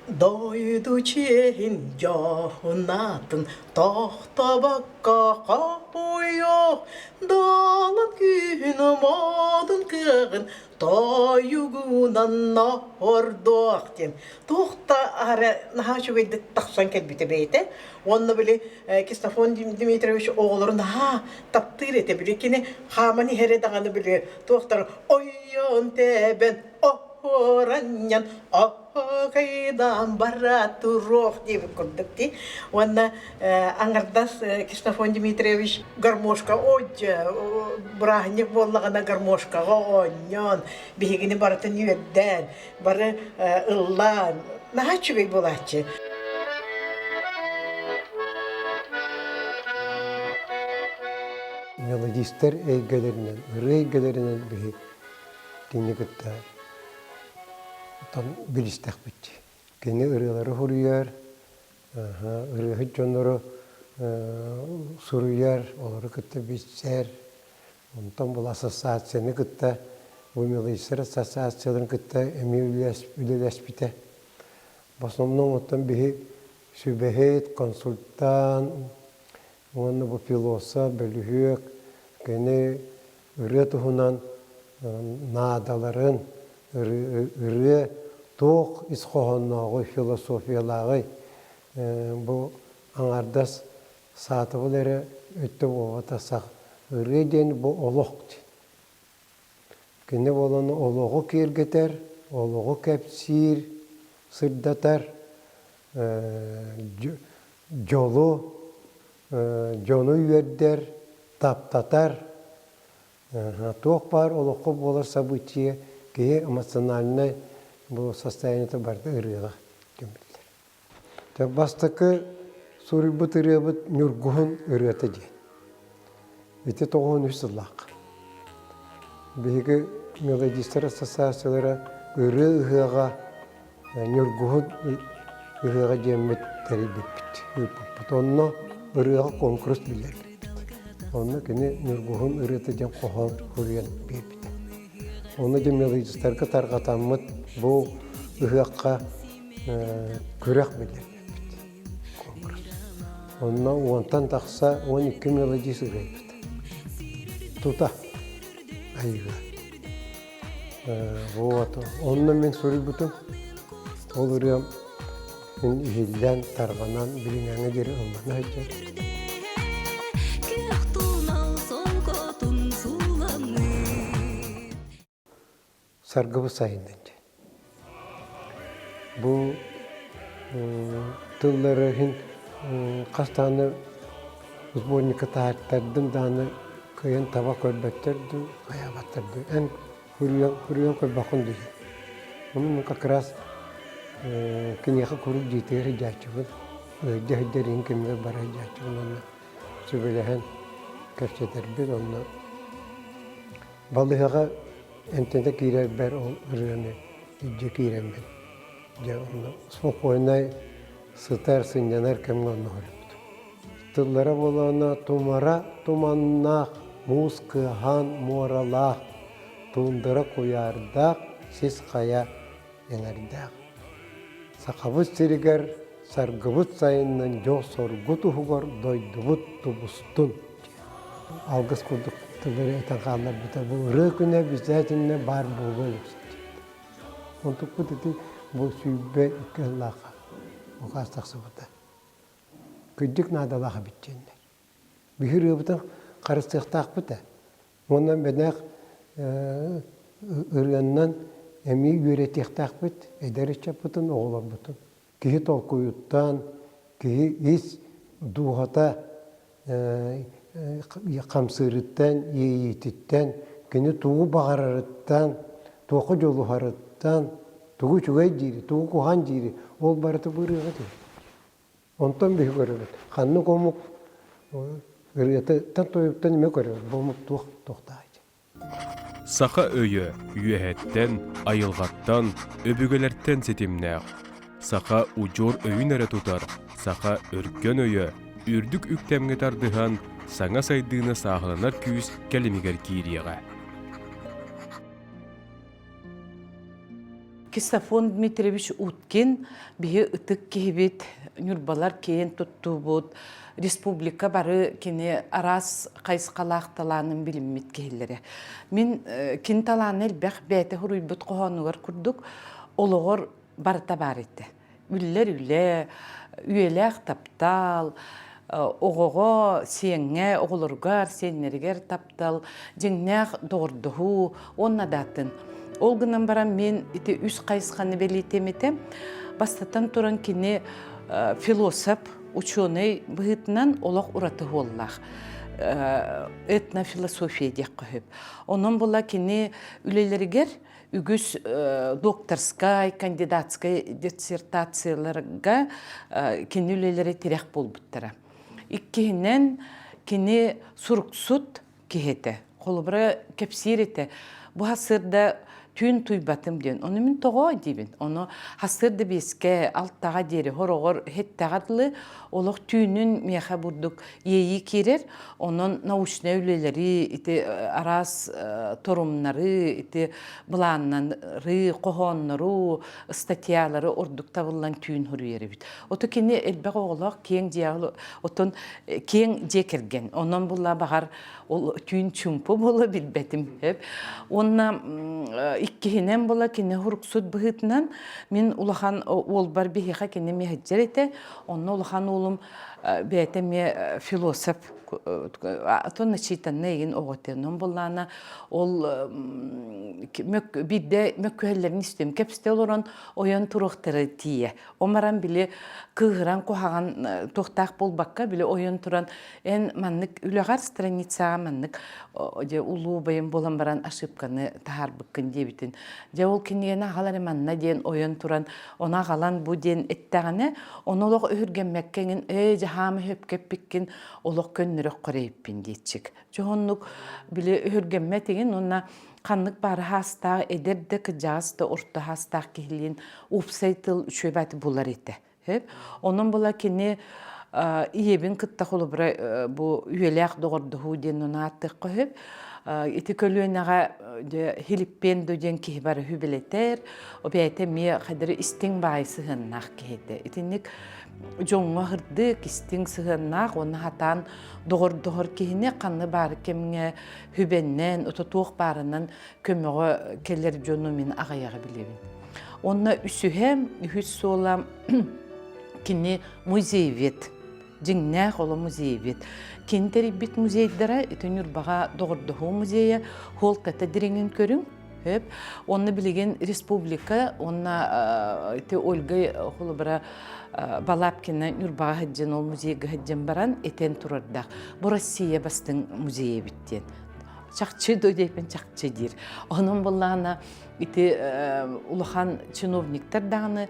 Дойду чиэһин дьоһунаатын тохтобокко хоппуйуох, Далан күүһүн модун кыаҕын тойугунан ордуох диэн туох да аһара наһаа үчүгэйдик тахсан кэлбитэ бэйэтэ. Уонна били Ксенофон Дмитриевич оҕолору наһаа таптыыр этэ. Били кини хааман иһэрэ даҕаны били туохтар ойон тэбэн оранньан оһоокайдаан бара туруох диэбит курдук дии. Уонна аҥардас Ксенофон Дмитриевич гармошка одьа бырааһынньык буоллаҕына гармошкаҕа оонньоон биһигини барытын үөрдээн бары ыллаан наһаа үчүгэй буолааччы. Мелодистар эйгэлэринэн, ырыа эйгэлэринэн биһи кинини кытта. Оттон билистэхпит. Кини ырыалары суруйар, ырыаһыт дьоннору суруйар, олору кытта билсэр. Онтон бұл ассоциацияны кытта, бу мелодистар ассоциацияларын кытта эмиэ үлэлэспитэ. В основном оттон биһи сүбэһит, консультант уонна бу философ, бөлүһүөк, кини ырыа туһунан наадаларын, ырыа туох ис хоһооннооҕуй, философиялааҕый бу аҥаардас саатабыл эрэ өттө буолбатах ырыа диэн бу олох диэн. Кини буолан олоҕу киэргэтэр, олоҕу кэпсиир, сырдатар, дьолу, дьону үөрдэр, таптатар, туох баар олоххо буолар событие киһи эмоциональнай бу состояниета барыта ырыаҕа түмүллэр. Бастакы суруйбут ырыабыт Ньургуһун ырыата диэн. Ити 93 сыллаах. Биһиги мелодистар ассоциациялара ырыа ыһыаҕа Ньургуһун ыһыаҕа диэммит тэрийбиппит, ыыппыппыт. Онно ырыаҕа конкурс биллэрбиппит. Онно кини Ньургуһун ырыата диэн хоһоон суруйан биэрбитэ. Онно дьэ мелодистарга тарҕатаммыт бу ыһыахха күрэх биллэрбиппит конкурс. Онно уонтан тахса 12 мелодист ырыайбыт. Тута айыыга. Вот. Онно мин суруйбутум. Ол ырыам мин иһиллэн, тарҕанан, билиҥҥээҥҥэ диэри ыллана сылдьар. Саргыбыт сайыннын диэн. Бу тыллары иһин хас даҕаны сборникка таһааттардым даҕаны кыайан таба көрбөттөр дуу, хайаабаттар дуу. Эн хуруйан көрбөххүн дуу диэн. Ону мин как раз киниэхэ куруук дьиэтигэр сылдьааччыбын. Ыалдьа сылдьар иһин кэмигэр бара сылдьааччыбын уонна сүбэлэһэн кэпсэтэрбит онно Балыыһаҕа эмтэнэ киирэрбэр ол ырыаны илдьэ киирэммин, дьэ онно спокойнай сытар, сынньанар кэмҥэ онно олорбутум. Тыллара буоллаҕына тумара туманнаах, муус кыаһаан муоралаах, туундара куйаардаах, сис хайа эҥэрдээх. Сахабыт сиригэр саргыбыт сайынынан дьол-соргу туһугар дойдубут тубустун алгыс курдук тыллары этэн хаалларбыта. Бу ырыа күнэ обязательно баар буолуо Онтукпут ити бу 22 сыллаахха укаас тахсыбыта. Кырдьык наадалаах эбит диэннэр. Биһи ырыабытын харыстыахтаахпыт ээ. Уонна бэнээх ырыаннан эмиэ үөрэтиэхтээхпит эдэр ыччаппытын, оҕолорбутун. Киһи толкуйуттан, киһи ис дууһата хамсыырыттан, иэйиититтэн, кини тугу баҕарарыттан, туохха дьулуһарыттан, тугу үчүгэй диири, тугу куһаҕан диири, ол барыта бу ырыаҕа түһэр. Онтон биһи көрөбүт, ханнык омук ырыатыттан тойуктан эмиэ көрөбүт, бу омук туох туохтаах Саха өйө үөһэттэн, айылҕаттан, өбүгэлэртэн ситимнээх. Саха удьуор өйүн эрэ тутар, саха өркөн өйө үрдүк үктэмҥэ тардыһан, саҥа сайдыыны сааһыланар күүс кэлимигэр киириэҕэ. Ксенофонт Дмитриевич Уткин биһи ытык киһибит, Ньурбалар киэн туттуубут, республика бары кини араас хайысхалаах талаанын билиммит киһилэрэ. Мин кини талаана элбэх бэйэтэ суруйбут хоһоонугар курдук олоҕор барыта баар этэ. Үллэр үлэ, үйэлээх таптал, оҕоҕо, сиэҥҥэ, оҕолоругар, сиэннэригэр таптал, дьиҥнээх доҕордоһуу уонна да атын. Ол гынан баран мин ити үс хайысханы бэлиэтиэм этэ. Бастатан туран кини философ, ученый быһыытынан олох ураты уоллаах этнофилософия диэххэ сөп. Онон була кини үлэлэригэр үгүс докторскай, кандидатскай диссертацияларга кини үлэлэрэ тирэх буолбуттара. Иккиһинэн, кини суруксут киһи этэ. Холобура, кэпсиир этэ. Бу сырда Түүн туйбатым диэн. Ону мин тоҕо диибин. Ону хасыр да биэскэ, алтаҕа диэри, хороҕор хеттэҕэ дылы олох түүнүн миэхэ бурдук иэйии киирэр. Онон научнай үлэлэри, ити араас торумнары, ити былааннары, хоһооннору, статьялары ордук табыллан түүн суруйар эбит. Ото кини элбэх оҕолоох киэҥ дьиэ отон киэҥ дьиэ кэргэн. Онон була баҕар ол түүн чумпу буола билбэтим. Уонна иккиһинэн була кини хуруксут быһыытынан мин улахан уолбар биһиэхэ кини миһэджэр этэ. Онно улахан уолум бэйэтэ эмиэ философ атын начитанна игин оҕотенон буллаана ол биирдэ мөккүһэллэрин истим кэпсэтэ олорон ойон туруохтара тиийэ омаран били кыыһыран куһаҕан туохтаах буолбакка били ойон туран эн маннык үлэҕэр страницаҕа маннык дьэ улуу убайым буолан баран ошибканы таһаарбыккын диэбитин дьэ ол кинигэни аҕал эрэ манна диэн ойон туран ону аҕалан бу диэн эттэҕинэ ону олох өһүргэммэккэ эҥин ээ дьаһаамы сөпкө эппиккин олох көннөрөххө эрэйиппин диэччик дьоһуннук били өһүргэммэт игин уонна ханнык баары хаастаах эдэр да кырдьаҕас да орто хаастаах киһилиин уопсай тыл үчүгэй булар этэ Онон була кини ийэбин кытта холобура бу үйэлээх доҕордоһуу диэн ону ааттыахха сөп. Ити көлүөнэҕэ Хилиппен диэн киһи бары үбүлэтэр, бэйэтэ эмиэ хадары истиҥ баай сыһыаннаах киһи Итинник дьоҥҥо хырдык, истиҥ сыһыаннаах уонна хатаан доҕордоһор киһини ханна баар кэмҥэ хүбэннэн, ото туох баарынан көмөҕө кэлэр дьону мин аҕыйаҕы билэбин. Онно үсүһэ, үһүс суола кини музейвед. Дьиҥнээх оло музейвед. Кини тэрийбит музейдара ити Ньурбаҕа доҕордоһуу музейа Хуолтата дириҥин көрүҥ. Хөп. Онно билигин республика, онно ити Ольга холобура Балабкина Ньурбаҕа сылдьан ол музейга сылдьан баран этэн турардаах. Бу Россия бастыҥ музейа эбит диэн. Чахчы до диэпин чахчы диир. Онон буллаҕына ити улахан чиновниктар даҕаны,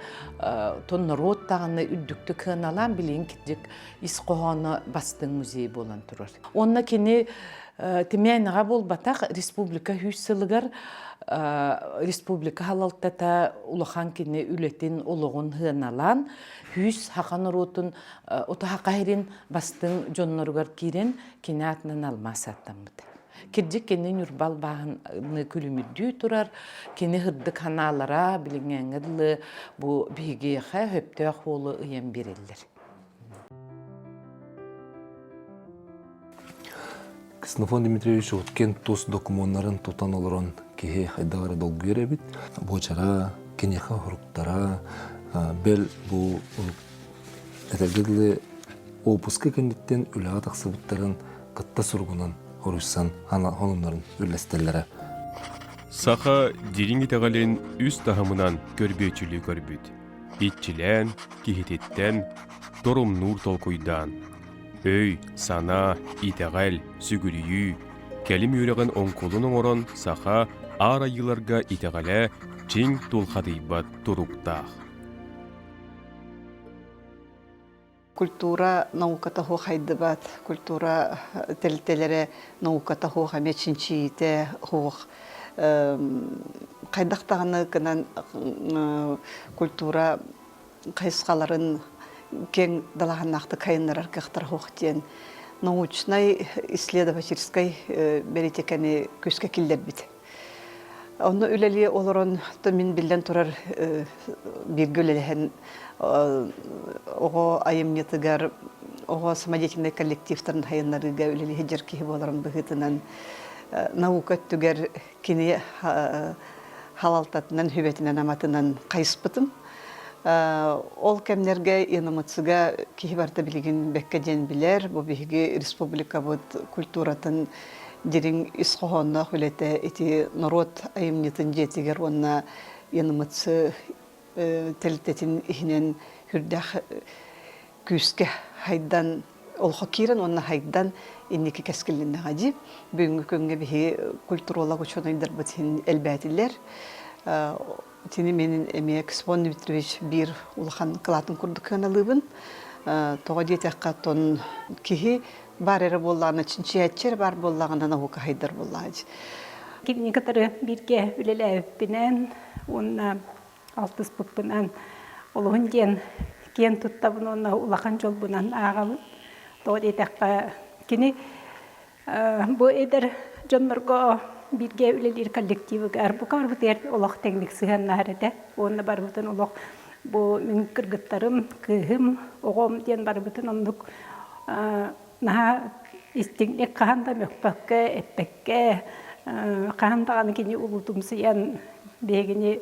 тон норуот даҕаны үрдүктүк кыаналаан билигин кирдик ис хоһооно бастыҥ музей буолан турар. Онно кини Тимяйнаҕа буолбатах республика үс сылыгар республика халалтата улахан кини үлэтин олоҕун сыаналаан үс хаха норуотун утаха иһирин бастыҥ дьонноругар киирэн кини аатынан алмаас аттаммыта. Кирдьик кини Ньурба албааһыны күлүмүрдүү турар, кини һырдык ханаалара билиҥҥээҥҥэ дылы бу биһигиэхэ сөптөөх уолу ыйан биэрэллэр. Ксенофон Дмитриевич Уткин тус докумуоннарын тутан олорон киһи хайдах эрэ долгуйар эбит. Буочара, киниэхэ хоруктара, бэл бу этэргэ дылы уоппуска кэнниттэн үлэҕэ тахсыбыттарын кытта суругунан хоруйсан сонуннарын үллэстэллэрэ. Саха дириҥ итэҕэлин үс таһымынан көрбүөччүлүү көрбүт. Иччилээн, киһититтэн, торумнуур толкуйдаан. Өй, санаа, итэҕэл, сүгүрүйүү, кэлим үөрэҕин оҥкулун оҥорон саха аар айыыларга итэҕэлэ чиҥ тулхадыйбат туруктаах. Культура науката суох хайдыбат, культура тэрилтэлэрэ науката суох эмиэ чинчийиитэ суох. Хайдах даҕаны гынан культура хайысхаларын киэҥ далааһыннаахтык хайыннарар кыахтара суох диэн научнай исследовательскай бэлитикэни күүскэ киллэрбит. Онно үлэлии олорон то мин биллэн турар бииргэ үлэлэһэн оҕо айымньытыгар оҕо самодеятельнай коллективтарын хайыннарыыга үлэлии сылдьар киһи буоларын быһыытынан наука өттүгэр кини халалтатынан, сүбэтинэн-аматынан хайыспытым. Ол кэмнэргэ ИНМЦ-га киһи барыта билигин бэккэ диэн билэр. Бу биһиги республикабыт культуратын дириҥ ис хоһоонноох үлэтэ ити норуот айымньытын дьиэтигэр уонна ИНМЦ тэрилтэтин иһинэн сүрдээх күүскэ хайдан олоххо киирэн уонна хайдан инники кэскиллэннэҕэ дии. Бүгүҥҥү күҥҥэ биһиги культуролог учуонайдарбыт иһин элбээтилэр. Итини мин эмиэ Ксвон Дмитриевич биир улахан кылаатын курдук сыаналыыбын. Тоҕо диэтэххэ, оттон киһи баар эрэ буоллаҕына, чинчийээччи эрэ баар буоллаҕына наука хайдар буоллаҕа дии. Кинини кытары бииргэ үлэлээбиппинэн уонна алтыспыппынан олуһун диэн киэн туттабын уонна улахан дьолбунан ааҕабын. Тоҕо диэтэххэ, кини бу эдэр дьоннорго бииргэ үлэлиир коллективыгар бука барбытыгар олох тэҥник сыһыаннаһар этэ. Уонна барыбытын олох бу мин кыргыттарым, кыыһым, оҕом диэн барыбытын оннук наһаа истиҥник хаһан да мөхпөккө, эппэккэ, хаһан даҕаны кини улуутумсуйан биһигини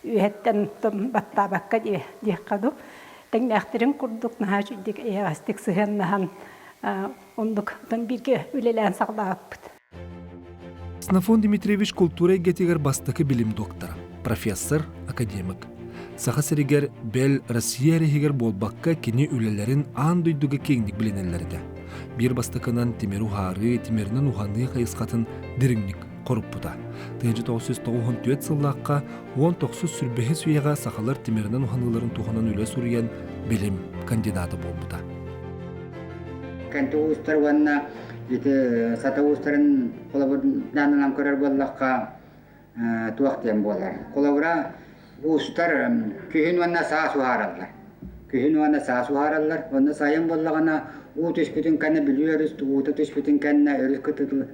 үөһэттэн баттаабакка диэххэ дуу, тэҥнээхтэрин курдук наһаа үчүгдүк эйэҕэстик сыһыаннаһан оннук бииргэ үлэлээн саҕалаабыппыт. Ксенофонт Дмитриевич култуура эйгэтигэр бастакы билим доктора, профессор, академик. Саха сиригэр, бэл, Россия эрэһигэр буолбакка кини үлэлэрин аан дойдуга киэҥник билинэллэр этэ. Биир бастакынан тимир уһаарыы, тимиринэн уһаныы хайысхатын дириҥник хоруппута. 1994 сыллаахха 19 сүрбэһис үйэҕэ сахалар тимиринэн уһаныыларын туһунан үлэ суруйан билим кандидата буолбута. Кэнти уустар уонна ити сата уустарын холобурдаанынан көрөр буоллахха туох диэн буолар. Холобура уустар күһүн уонна саас уһаараллар. Күһүн уонна саас уһаараллар. Онно сайын буоллаҕына уу түспүтүн кэннэ Бүлүү өрүс уута түспүтүн кэннэ өрүс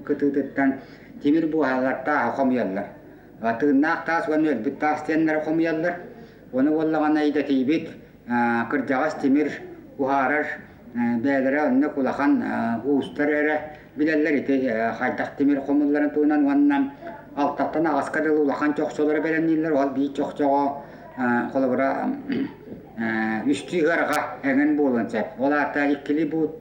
кытыытыттан тимир буоһалар тааһы хомуйаллар. Тыыннаах таас уонна өлбүт таас диэннэри хомуйаллар. Ону буоллаҕына идэтийбит кырдьаҕас тимир уһаарар бэйэлэрэ оннук улахан уустар эрэ билэллэр ити хайдах тимир хомулларын туһунан уонна алтаттан аҕаска дылы улахан чохчолору бэлэмнииллэр ол биир чохчоҕо холобура үстүү ыарҕа эҥин буолуон сөп ол аата иккилии буут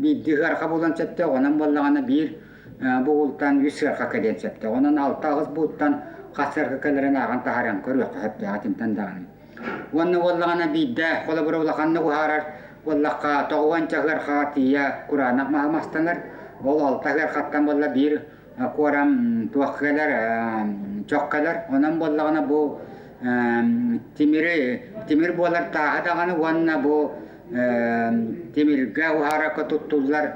биирдии ыарҕа буолуон сөптөөх онон буоллаҕына биир бугултан үс ыарха кэлиэн сөптөөх. Онон алта-аҕыс бууттан хас ыарха кэлэрин ааҕан таһааран көрүөххэ сөптөөх итинтэн даҕаны. Уонна буоллаҕына биирдэ холобура улаханнык уһаарар буоллахха тоҕуонча ыархаҕа тиийэ кураанах маһы мастанар. Ол алта ыархаттан буолла биир куорам туох кэлэр чох кэлэр. Онон буоллаҕына бу тимири тимир буолар тааһы даҕаны уонна бу тимиргэ уһаарарга туттуллар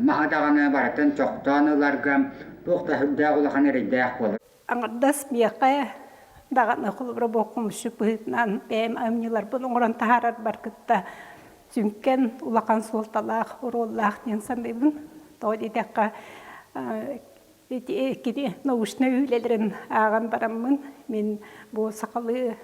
маһы даҕаны барытын чохтоон ыларга туох да сүрдээх улахан эрэйдээх буолар. Аҥардас миэхэ даҕаны холобура буоххумусчут быһыытынан бэйэм айымньыларбын оҥорон таһаарарбар кытта сүҥкэн улахан суолталаах, оруоллаах диэн саныыбын. Тоҕо диэтэххэ, ити кини научнай үлэлэрин ааҕан бараммын, мин бу сахалыы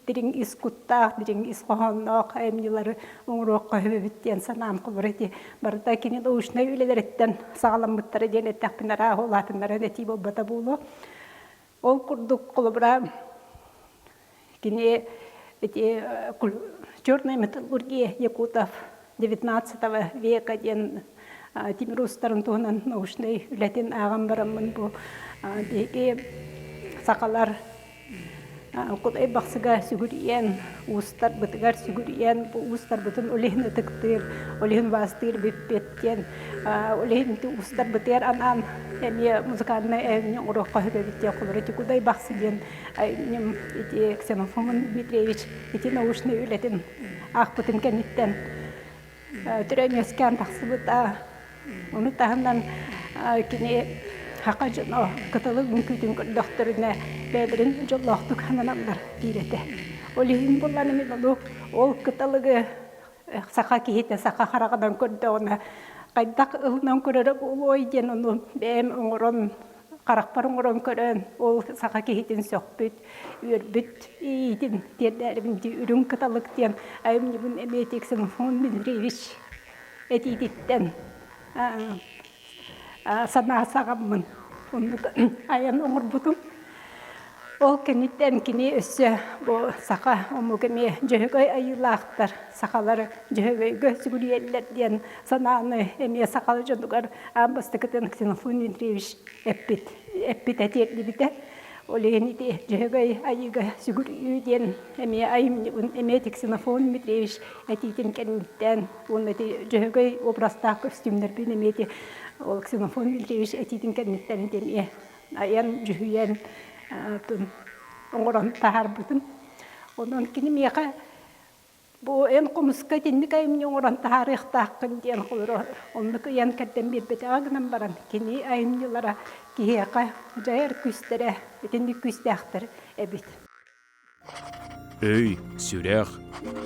дириҥ ис куттаах, дириҥ ис хоһоонноох айымньылары оҥоруохха сөбүт диэн санаам холобура ити барыта кини научнай үлэлэриттэн саҕаламмыттара диэн эттэхпинэ арааһы улаатыннаран этии буолбата буолуо. Ол курдук холобура кини ити черная металлургия якутов XIX века диэн тимир уустарын туһунан научнай үлэтин ааҕан бараммын бу биһиги сахалар Кудай Бахсыга сүгүрүйэн, уустарбытыгар сүгүрүйэн, бу уустарбытын ол иһин ытыктыыр, ол иһин убаастыыр бүппүт диэн, ол иһин уустарбытыгар анаан эмиэ музыкальнай айымньы оҥоруохха сөп эбит диэн холобура ити Кудай Бахсы диэн айымньым ити Ксенофонт Дмитриевич ити научнай үлэтин аахпытым кэнниттэн төрөөн үөскээн тахсыбыта. Ону таһынан кини саха дьоно кытылы үҥкүүтүн көрдөхтөрүнэ бэйэлэрин дьоллоохтук сананаллар диир этэ. Ол иһин буоллаҕына мин ону ол кыталыгы саха киһитэ саха хараҕынан көрдөҕүнэ хайдах ылынан көрөрө буолуой диэн ону бэйэм оҥорон харахпар оҥорон көрөн ол саха киһитин сөхпүт, үөрбүт иитин тиэрдээрибин дии үрүҥ кыталык диэн айымньыбын эмиэ Ксенофонт Дмитриевич этиититтэн санаа саҕаммын оннук айан оҥорбутум. Ол кэнниттэн кини өссө бу саха омук эмиэ дьөһөгөй айыылаахтар, сахалар дьөһөгөйгө сүгүрүйэллэр диэн санааны эмиэ саха дьонугар аан бастакытын Ксенофонт Дмитриевич эппит, эппитэ тиэрдибитэ. Ол иһин ити Дьөһөгөй айыыга сүгүрүйүү диэн эмиэ айымньыбын эмиэ Ксенофонт Дмитриевич этиитин кэнниттэн уонна ити Дьөһөгөй образтаах көстүүмнэрбин эмиэ ити ол Ксенофонт Дмитриевич этиитин кэнниттэн ити эмиэ айан, дьүһүйэн оҥорон таһаарбытым. Онон кини миэхэ Бу эн хомуска итинник айымньы оҥорон таһаарыахтааххын диэн холоро оннук ыйан кэрдэн биэрбэтэҕэ гынан баран кини айымньылара киһиэхэ дьайар күүстэрэ итинник күүстээхтэр эбит. Өй, сүрэх,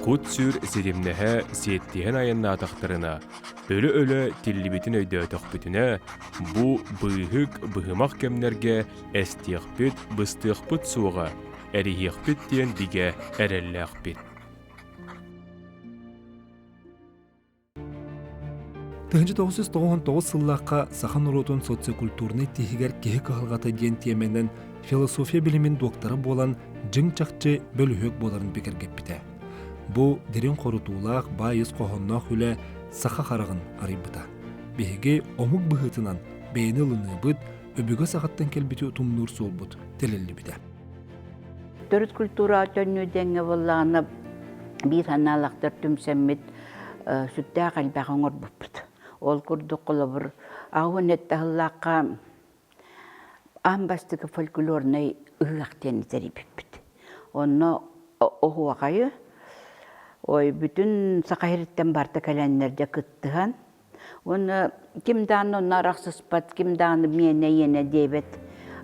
кут-сүр ситимнэһэ сиэттиһэн айаннаатахтарына, өлө-өлө тиллибитин өйдөөтөхпүтүнэ, бу быыһык быһымах кэмнэргэ эстиэхпит, быстыахпыт суоҕа, эриһиэхпит диэн бигэ эрэллээхпит. 1999 сыллаахха саха норуотун социокультурнай тиһигэр киһи кыһалҕата диэн тиэмэнэн философия билимин дуоктара буолан дьиҥ-чахчы бөлүһүөк буоларын бигэргэппитэ. Бу дириҥ хорутуулаах баай ис хоһоонноох үлэ саха хараҕын арыйбыта. Биһиги омук быһыытынан бэйэни ылыныыбыт, өбүгэ саҕаттан кэлбити утумнуур суолбут тэлэллибитэ. Төрүт культура төннүү дэҥҥэ буоллаҕына биир санаалахтар түмсэммит сүрдээх элбэх оҥорбуппут. Ол курдук холобур аҕыс эттаһыллаахха аан бастакы фольклорнай ыһыах диэн тэрийбиппит. Онно оһуохайы ой бүтүн Саха сириттэн барыта кэлэннэр дьэ кыттыһан Уонна ким даҕаны онно арахсыспат, ким даҕаны миэнэ иэнэ диэбэт.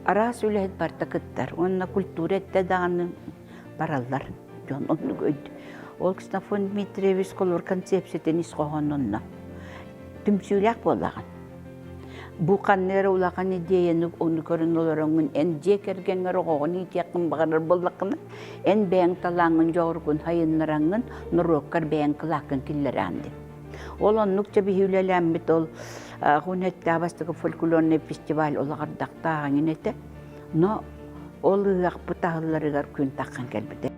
Араас үлэһит барыта кыттар. Уонна культура эттэ даҕаны бараллар дьон оннук өйд. Ол Ксенофонт Дмитриевич холобур концепциятын ис хоһоонунна. Түмсүүлээх буоллаҕын. Бу ханна эрэ улахан идеяны ону көрөн олороҥҥун эн дьиэ кэргэҥҥэр оҕоҕун иитиэххин баҕарар буоллаххына, эн бэйэҥ талааҥҥын дьоҕургун сайыннараҥҥын норуоккар бэйэҥ кылааккын киллэрэҕин диэн. Ол оннук чэбиһи үлэлээммит ол Хунэттээх бастакы фольклорный фестиваль олоҕордохтоох эҥин этэ. Но ол ыһыахпыт аһылларыгар күн таххан кэлбитэ.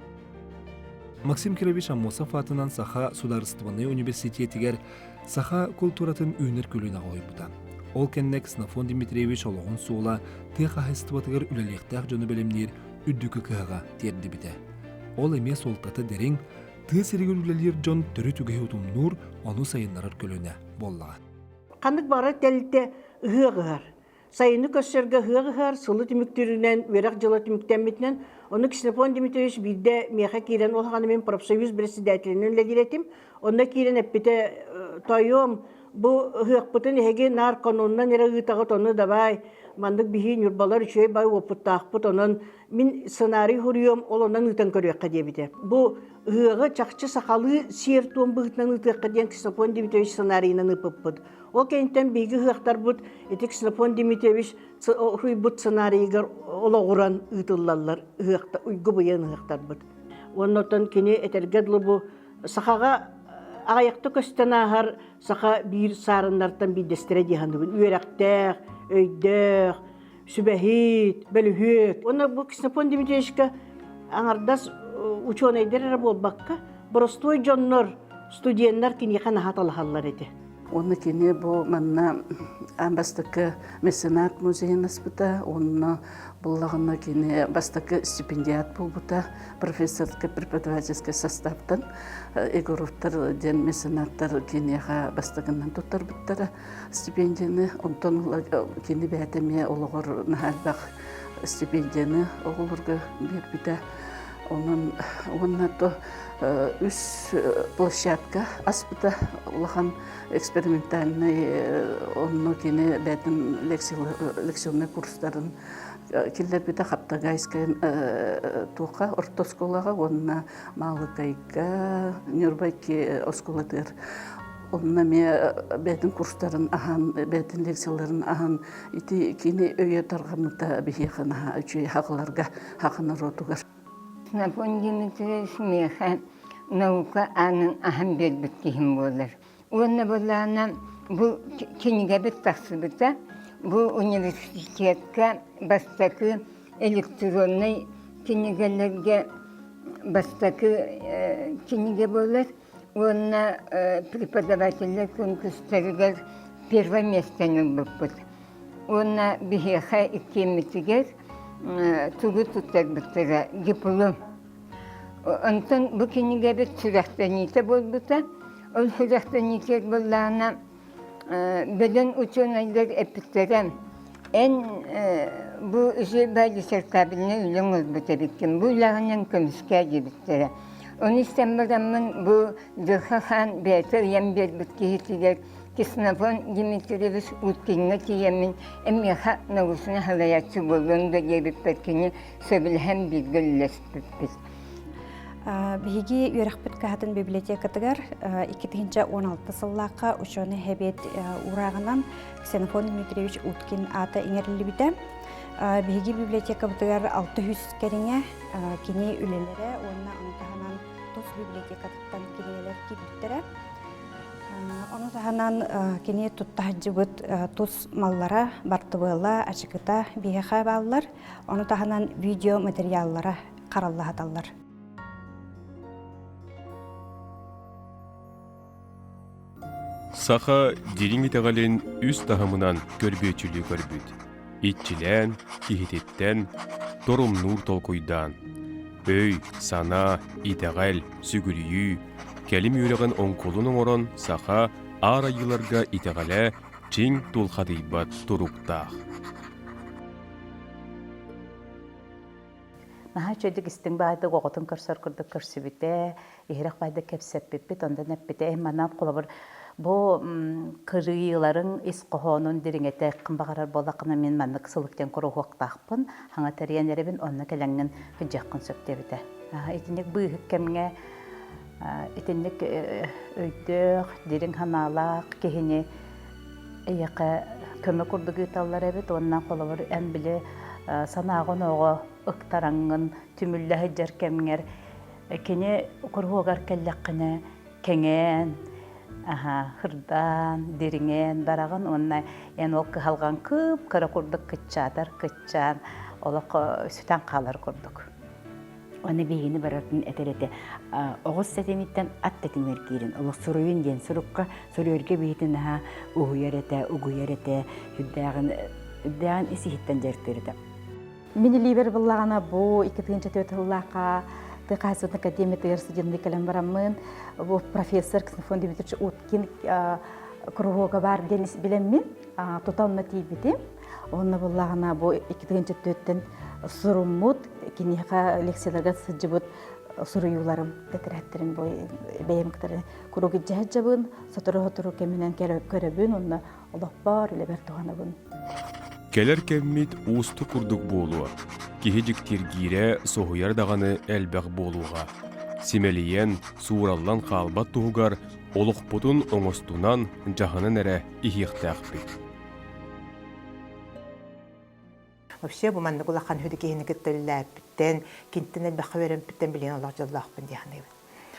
Максим Кирович Аммосов аатынан Саха судаарыстыбаннай университетигэр саха култууратын үүнэр көлүөнэҕэ уһуйбута. Ол кэннэ Ксенофонт Дмитриевич олоҕун суола тыа хаһаайыстыбатыгар үлэлиэхтээх дьону бэлэмниир үрдүкү кыһаҕа тиэрдибитэ. Ол эмиэ суолтата дириҥ, Тыа сиригэр үлэлиир дьон төрүт үгэһи утумнуур, ону сайыннарар көлүөнэ буоллаҕа. Ханнык баҕарар тэрилтэ ыһыах ыһар. Сайыны көрсөргө ыһыах ыһар, сылы түмүктүүрүнэн, үөрэх дьыла түмүктэммитинэн, ону Ксенофонт Дмитриевич биирдэ миэхэ киирэн, ол саҕана мин профсоюз председателинэн үлэлиир этим. Онно киирэн эппитэ, «Тойуом, бу ыһыахпытын эһиги наар канонунан эрэ ыытаҕыт, ону давай, маннык биһии ньурбалар үчүгэй бай уопуттаахпыт, онон Мин сценарий суруйуом, ол онон ыытан көрүөххэ диэбитэ. Бу ыһыаҕы чахчы сахалыы сиэр-туом быһыытынан ыытыахха диэн Ксенофонт Дмитриевич сценарийынан ыыппыппыт. Ол кэнниттэн биһиги ыһыахтарбыт ити Ксенофонт Дмитриевич суруйбут сценарийыгар олоҕуран ыытыллаллар ыһыахта уйгу быйаҥ ыһыахтарбыт. Уонна оттон кини этэргэ дылы бу сахаҕа аҕыйахта көстөн ааһар саха биир саарыннартан биирдэстэрэ дии саныыбын. Үөрэхтээх, өйдөөх, сүбэһит, бөлүһүөк. Уонна бу Ксенофонт Дмитриевичка аҥардас учуонайдар эрэ буолбакка, боростуой дьоннор, студеннар киниэхэ наһаа талаһаллар этэ. Уонна кини бу манна аан бастакы меценат музейын аспыта, онно буллаҕына кини бастакы стипендиат буолбута профессорскай преподавательскай составтан Егоровтар диэн меценаттар киниэхэ бастакынан туттарбыттара. стипендияны, онтон ыла кини бэйэтэ эмиэ олоҕор наһаа элбэх стипендияны оҕолорго биэрбитэ. Онон уонна то үс площадка аспыта улахан экспериментальный онно кини бэйэтин лекционный курстарын киллэрбитэ Хаптагайскай туохха орто оскуолаҕа уонна Маалыкайга Ньурба икки оскуолатыгар Онно эмиэ бэйэтин курстарын аһан, бэйэтин лекцияларын аһан, ити кини өйө тарҕаммыта биһиэхэ наһаа үчүгэй хаҕыларга, хаха норуотугар. Ксенофонт Дмитриевич миэхэ наука аанын аһан биэрбит киһим буолар. Уонна былаана бу кинигэбит тахсыбыта, бу университетка бастакы электроннай кинигэлэргэ бастакы кинигэ буолар. Уонна преподавателлэр конкурстарыгар первое миэстэни ылбыппыт. Уонна биһиэхэ иккиэммитигэр тугу туттарбыттара диплом. Онтон бу кинигэбит сүрэхтэниитэ буолбута. Ол сүрэхтэниитигэр буоллаҕына бөдөҥ учуонайдар эппиттэрэ эн бу үчүгэй диссертабельнай үлэҥ ылбыт эбиккин, бу үлэҕинэн көмүскээ диэбиттэрэ. Ону истэн бараммын бу Дьылҕа Хаан бэйэтэ ыйан биэрбит киһитигэр Ксенофонт Дмитриевич Уткиҥҥа тиийэммин эмиэхэ научнай салайааччы буолуон да диэбиппэр кини сөбүлэһэн бииргэ үлэлэспиппит. Биһиги үөрэхпит кыһатын библиотекатыгар 2016 сыллаахха ученый хэбиэт уурааҕынан Ксенофонт Дмитриевич Уткин аата иҥэриллибитэ. Биһиги библиотекабытыгар 600 кэриҥэ кини үлэлэрэ уонна ону таһынан тус библиотекатыттан кинигэлэр киирбиттэрэ. Ону таһынан кини тутта сылдьыбыт тус маллара, бартыбыала, ачыкыта биһиэхэ бааллар. Ону таһынан видео материаллара хараллаһаталлар. Саха дириҥ итэҕэлин үс таһымынан көрбүөччүлүү көрбүт. Иччилээн, киһититтэн, торумнуур толкуйдаан. Өй, санаа, итэҕэл, сүгүрүйүү, кэлим үөрэҕин оҥкулун оҥорон саха аар айыыларга итэҕэлэ чиҥ тулхадыйбат туруктаах. Наһаа үчүгэйдик истиҥ баайдык оҕотун көрсөр курдук көрсүбүтэ, иһирэх баайдык кэпсэппиппит, онтон эппитэ, эн манан холобур бу кырыйыыларыҥ ис хоһоонун дириҥэтэ баҕарар буоллаххына мин маннык сылыктан куруһуоктаахпын, хаҥа тэрийэн эрэбин, онно кэлэҥҥин сылдьыаххын сөп диэбитэ. Итинник быыһык кэмҥэ итинник өйдөөх, дириҥ санаалаах киһини эйиэхэ көмө курдук ыыталлар эбит уонна холобур эн били санааҕын-оҕо ыктараҥҥын түмүллэ сылдьар кэмҥэр кини куруһуогар кэллэххинэ кэҥээн аха хырдаан дириҥээн бараҕын уонна эн ол кыһалҕаҥ кып-кыра курдук кыччаатар кыччаан олох сүтэн хаалар курдук. Аны биһигини барытын этэр этэ оҕус сэтимиттэн ат тэтимигэр киирин олох суруйун диэн сурукка суруйарга биһитин наһаа уһуйар этэ угуйар этэ үрдээҕин үрдээҕин ис иһиттэн дьарыктыыр этэ. Мин илиибэр буллаҕына бу 2004 сыллаахха тыа хаһаайыстыбатын академиятыгар студенныы кэлэн бараммын бу профессор Ксенофонт Дмитриевич Уткин куруһуога баар диэн билэммин тута онно тиийбитим. Онно буллаҕына бу 2004-тэн суруммут, киниэхэ лекцияларга сылдьыбыт суруйууларым, тэтэрээттэрим бу бэйэм кытары куруук илдьэ сылдьабын, сотору-сотору кэминэн көрөбүн, онно олохпор, үлэбэр туһанабын. Кэлэр кэммит уустук курдук буолуо. Киһи дьиктиргиирэ, соһуйар даҕаны элбэх буолуоҕа. Симэлийэн, суураллан хаалбат туһугар олохпутун оҥостунан, дьаһанан эрэ иһиэхтээхпит. Вообще бу маннык улахан хүдү киһини кытта үлэлээппиттэн, кинтэн элбэххэ үөрэммиттэн билигин олох дьоллоохпун дии саныыбын.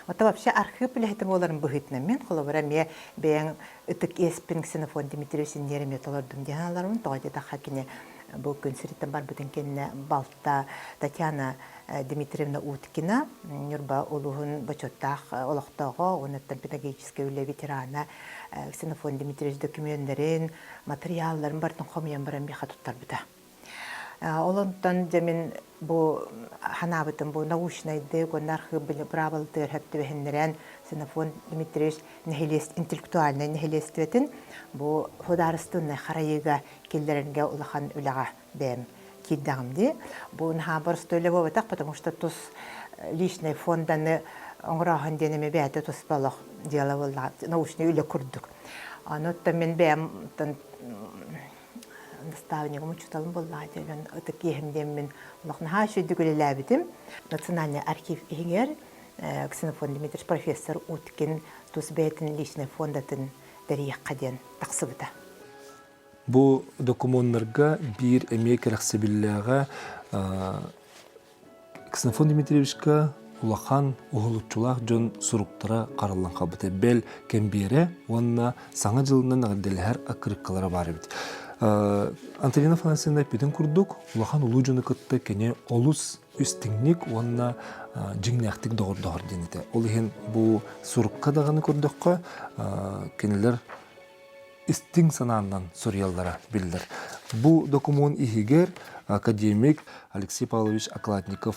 Оттон вообще архыып үлэһитэ буоларын быһыытынан мин холобура эмиэ бэйэҥ ытык иэспин Ксенофонт Дмитриевич инниэр эмиэ толордум дии санааларым. Тоҕо диэтэххэ кини бу күн сириттэн барбытын кэннэ балта Татьяна Дмитриевна Уткина Ньурба улууһун бочуоттаах олохтооҕо уонна педагогическай үлэ ветерана Ксенофонт Дмитриевич докумүөннэрин, матырыйаалларын барытын хомуйан баран миэхэ туттарбыта. Ол онтон дьэ мин бу ханаабытым бу научнайдык уонна архыып быраабылатыгар сөп түбэһиннэрэн Ксенофонт Дмитриевич нэһилиэс интеллектуальнай нэһилиэстибэтин бу судаарыстыбаннай харайыыга киллэрэргэ улахан үлэҕэ бэйэм киирдэҕим дии. Бу наһаа боростуой үлэ буолбатах, потому что тус личный фонданы оҥорооһун диэн эмиэ бэйэтэ туспа олох дьыала буоллаҕа, научный үлэ курдук. Аны оттон мин бэйэм наставнигым, учууталым буоллаҕа диэн ытык иэһим диэммин олох наһаа үчүгэйдик үлэлээбитим. Национальный архив иһигэр Ксенофонт Дмитриевич профессор Уткин тус бэйэтин личный фондатын тэрийиэххэ диэн тахсыбыта. Бу докумуоннарга биир эмиэ кэрэхсэбиллээҕэ Ксенофонт Дмитриевичка улахан уһулуччулаах дьон суруктара хараллан хаалбыта. Бэл кэмбиэрэ уонна Саҥа дьылынан эҕэрдэлэһэр аккырыыккалара баар эбит. Антонина Афанасьевна эппитин курдук, улахан улуу дьону кытта кини олус истиҥник уонна дьиҥнээхтик доҕордоһор диэн этэ. Ол иһин бу сурукка даҕаны көрдөххө, кинилэр истиҥ санааннан суруйаллара биллэр. Бу докумуон иһигэр академик Алексей Павлович Окладников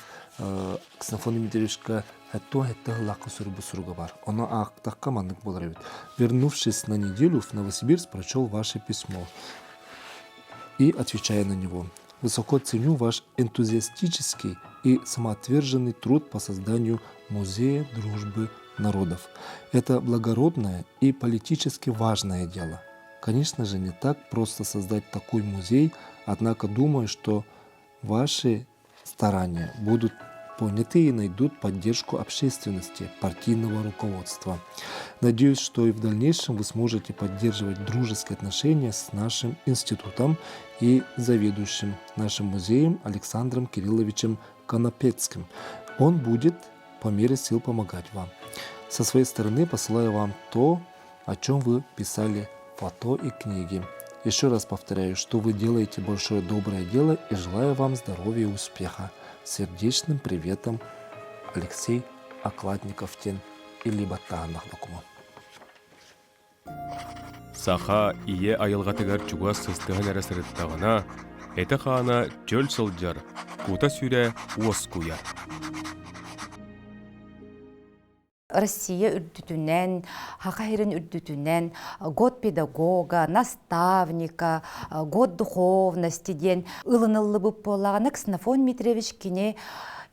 Ксенофонт Дмитриевичка хэттуон-хэтте сыллаахха суруйбут суруга бар. Ону аахтахха маннык буолар эбит. Вернувшись на неделю в Новосибирск, прочел ваше письмо и отвечая на него. Высоко ценю ваш энтузиастический и самоотверженный труд по созданию Музея дружбы народов. Это благородное и политически важное дело. Конечно же, не так просто создать такой музей, однако думаю, что ваши старания будут поняты и найдут поддержку общественности, партийного руководства. Надеюсь, что и в дальнейшем вы сможете поддерживать дружеские отношения с нашим институтом и заведующим нашим музеем Александром Кирилловичем Конопецким. Он будет по мере сил помогать вам. Со своей стороны посылаю вам то, о чем вы писали фото и книги. Еще раз повторяю, что вы делаете большое доброе дело и желаю вам здоровья и успеха. Сердечным приветом Алексей Окладников-тен или Баттаанах документ. Саха ийэ айылҕатыгар чугас сыстыһан эрэ сырыттаҕына, этэ-хаана чөл сылдьар, кута-сүрэ уоскуйар. Россия үрдүтүнэн, Саха сирин үрдүтүнэн год педагога, наставника, год духовности диэн ылыныллыбыт буоллаҕына Ксенофон Дмитриевич кини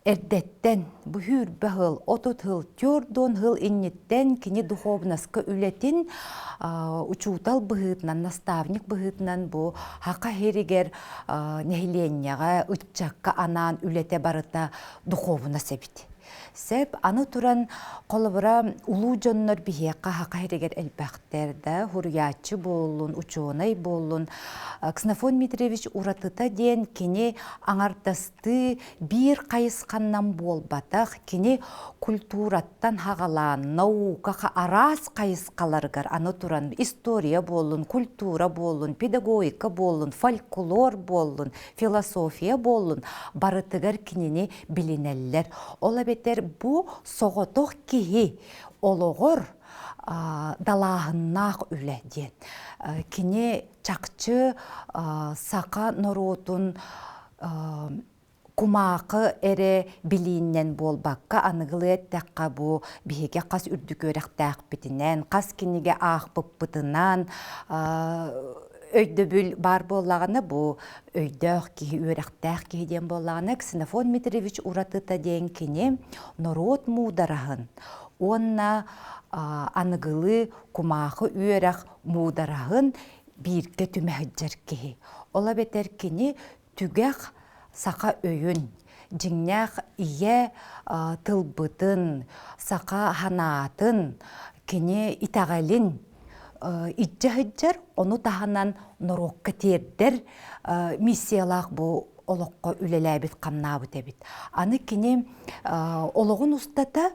эрдэттэн бу сүүрбэ сыл, 30 сыл, 40 сыл инниттэн кини духовноска үлэтин учуутал быһыытынан, наставник быһыытынан бу Саха сиригэр нэһилиэнньэҕэ, ыччакка анаан үлэтэ барыта духовнас эбит. Сөп, аны туран, холобура, улуу дьоннор биһиэхэ саха сиригэр элбэхтэр да, хуруйааччы буоллун, учуонай буоллун. Ксенофон Дмитриевич уратыта диэн кини аҥардастыы биир хайысханнан буолбатах, кини культураттан хаҕалаан, наука араас хайысхаларыгар аны туран история буоллун, культура буоллун, педагогика буоллун, фольклор буоллун, философия буоллун, барытыгар кинини билинэллэр. Ол эбэтэр бу соҕотох киһи олоҕор далааһыннаах үлэ диэн. Кини чахчы саха норуотун кумаахы эрэ билииннэн буолбакка аныгылыы эттэххэ бу биһиги хас үрдүк үөрэхтээхпитинэн, хас кинигэ аахпыппытынан өйдөбүл баар буоллаҕына бу өйдөөх киһи, үөрэхтээх киһи диэн буоллаҕына Ксенофон Дмитриевич уратыта диэн кини норуот муудараһын уонна аныгылыы кумаахы үөрэх муудараһын бииргэ түмэ сылдьар киһи. Ол эбэтэр кини түгэх саха өйүн, дьиҥнээх ийэ тылбытын, саха санаатын, кини итэҕэлин илдьэ сылдьар, ону таһынан норуокка тиэрдэр миссиялаах бу олоххо үлэлээбит хамнаабыт эбит. Аны кини олоҕун устата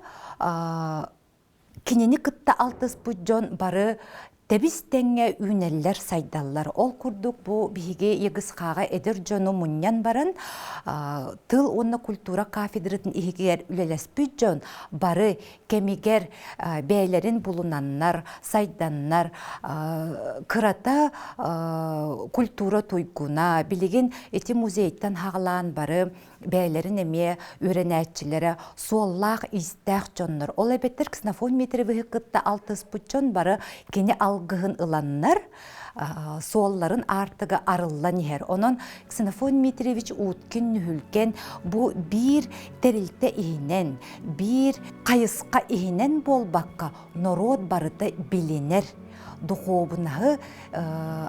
Кинини кытта алтыспыт дьон бары тэбис-тэҥҥэ үүнэллэр-сайдаллар. Ол курдук бу биһиги ЕГСХ-ҕа эдэр дьону мунньан баран тыл уонна культура кафедратын иһигэр үлэлэспит дьон бары кэмигэр бэйэлэрин булунаннар, сайданнар, кырата культура туйгуна, билигин ити музейтан хаҕалаан бары бэйэлэрин эмиэ үөрэнээччилэрэ суоллаах-иистээх дьоннор. Ол эбэтэр Ксенофон Дмитриевиһы кытта алтыспыт дьон бары кини алгыһын ыланнар, суолларын аартыга арыллан иһэр. Онон Ксенофон Дмитриевич Уткин Нүһүлгэн бу биир тэрилтэ иһинэн, биир хайысха иһинэн буолбакка, норуот барыта билинэр духуобунаһы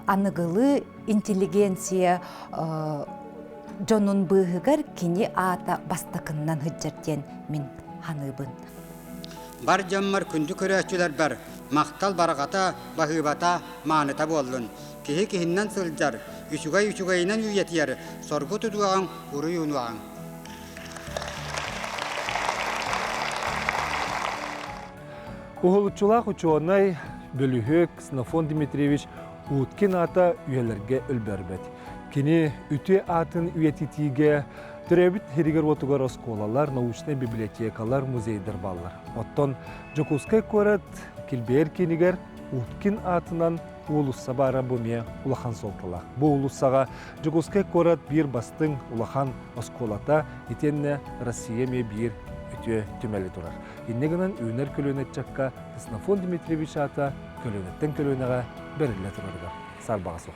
аныгылыы интеллигенция дьонун быыһыгар кини аата бастакыннан сылдьар диэн мин ханыыбын. Бар дьоммор күндү көрөөччүлэрбэр махтал барҕата, баһыыбата, мааныта буоллун. Киһи киһиннэн сылдьар, үчүгэй үчүгэйинэн үйэтийэр, соргу тутуоҕуҥ, уруй унуоҕуҥ. Уһулуччулаах учуонай, бөлүһүөк Ксенофон Дмитриевич Уткин аата үйэлэргэ өлбөрбөт. Кини үтүө аатын үйэтитиигэ төрөөбүт сиригэр-уотугар оскуолалар, научнай библиотекалар, музейдар бааллар. Оттон Дьокуускай куорат килбиэр киинигэр Уткин аатынан уулусса баара бу эмиэ улахан суолталаах. Бу уулуссаҕа Дьокуускай куорат биир бастыҥ улахан оскуолата итиэннэ Россия эмиэ биир үтүө түмэлэ турар. Инньэ гынан үүнэр көлүөнэ ыччакка Ксенофон Дмитриевич аата көлүөнэттэн көлүөнэҕэ бэриллэ турарыгар саарбаҕа суох.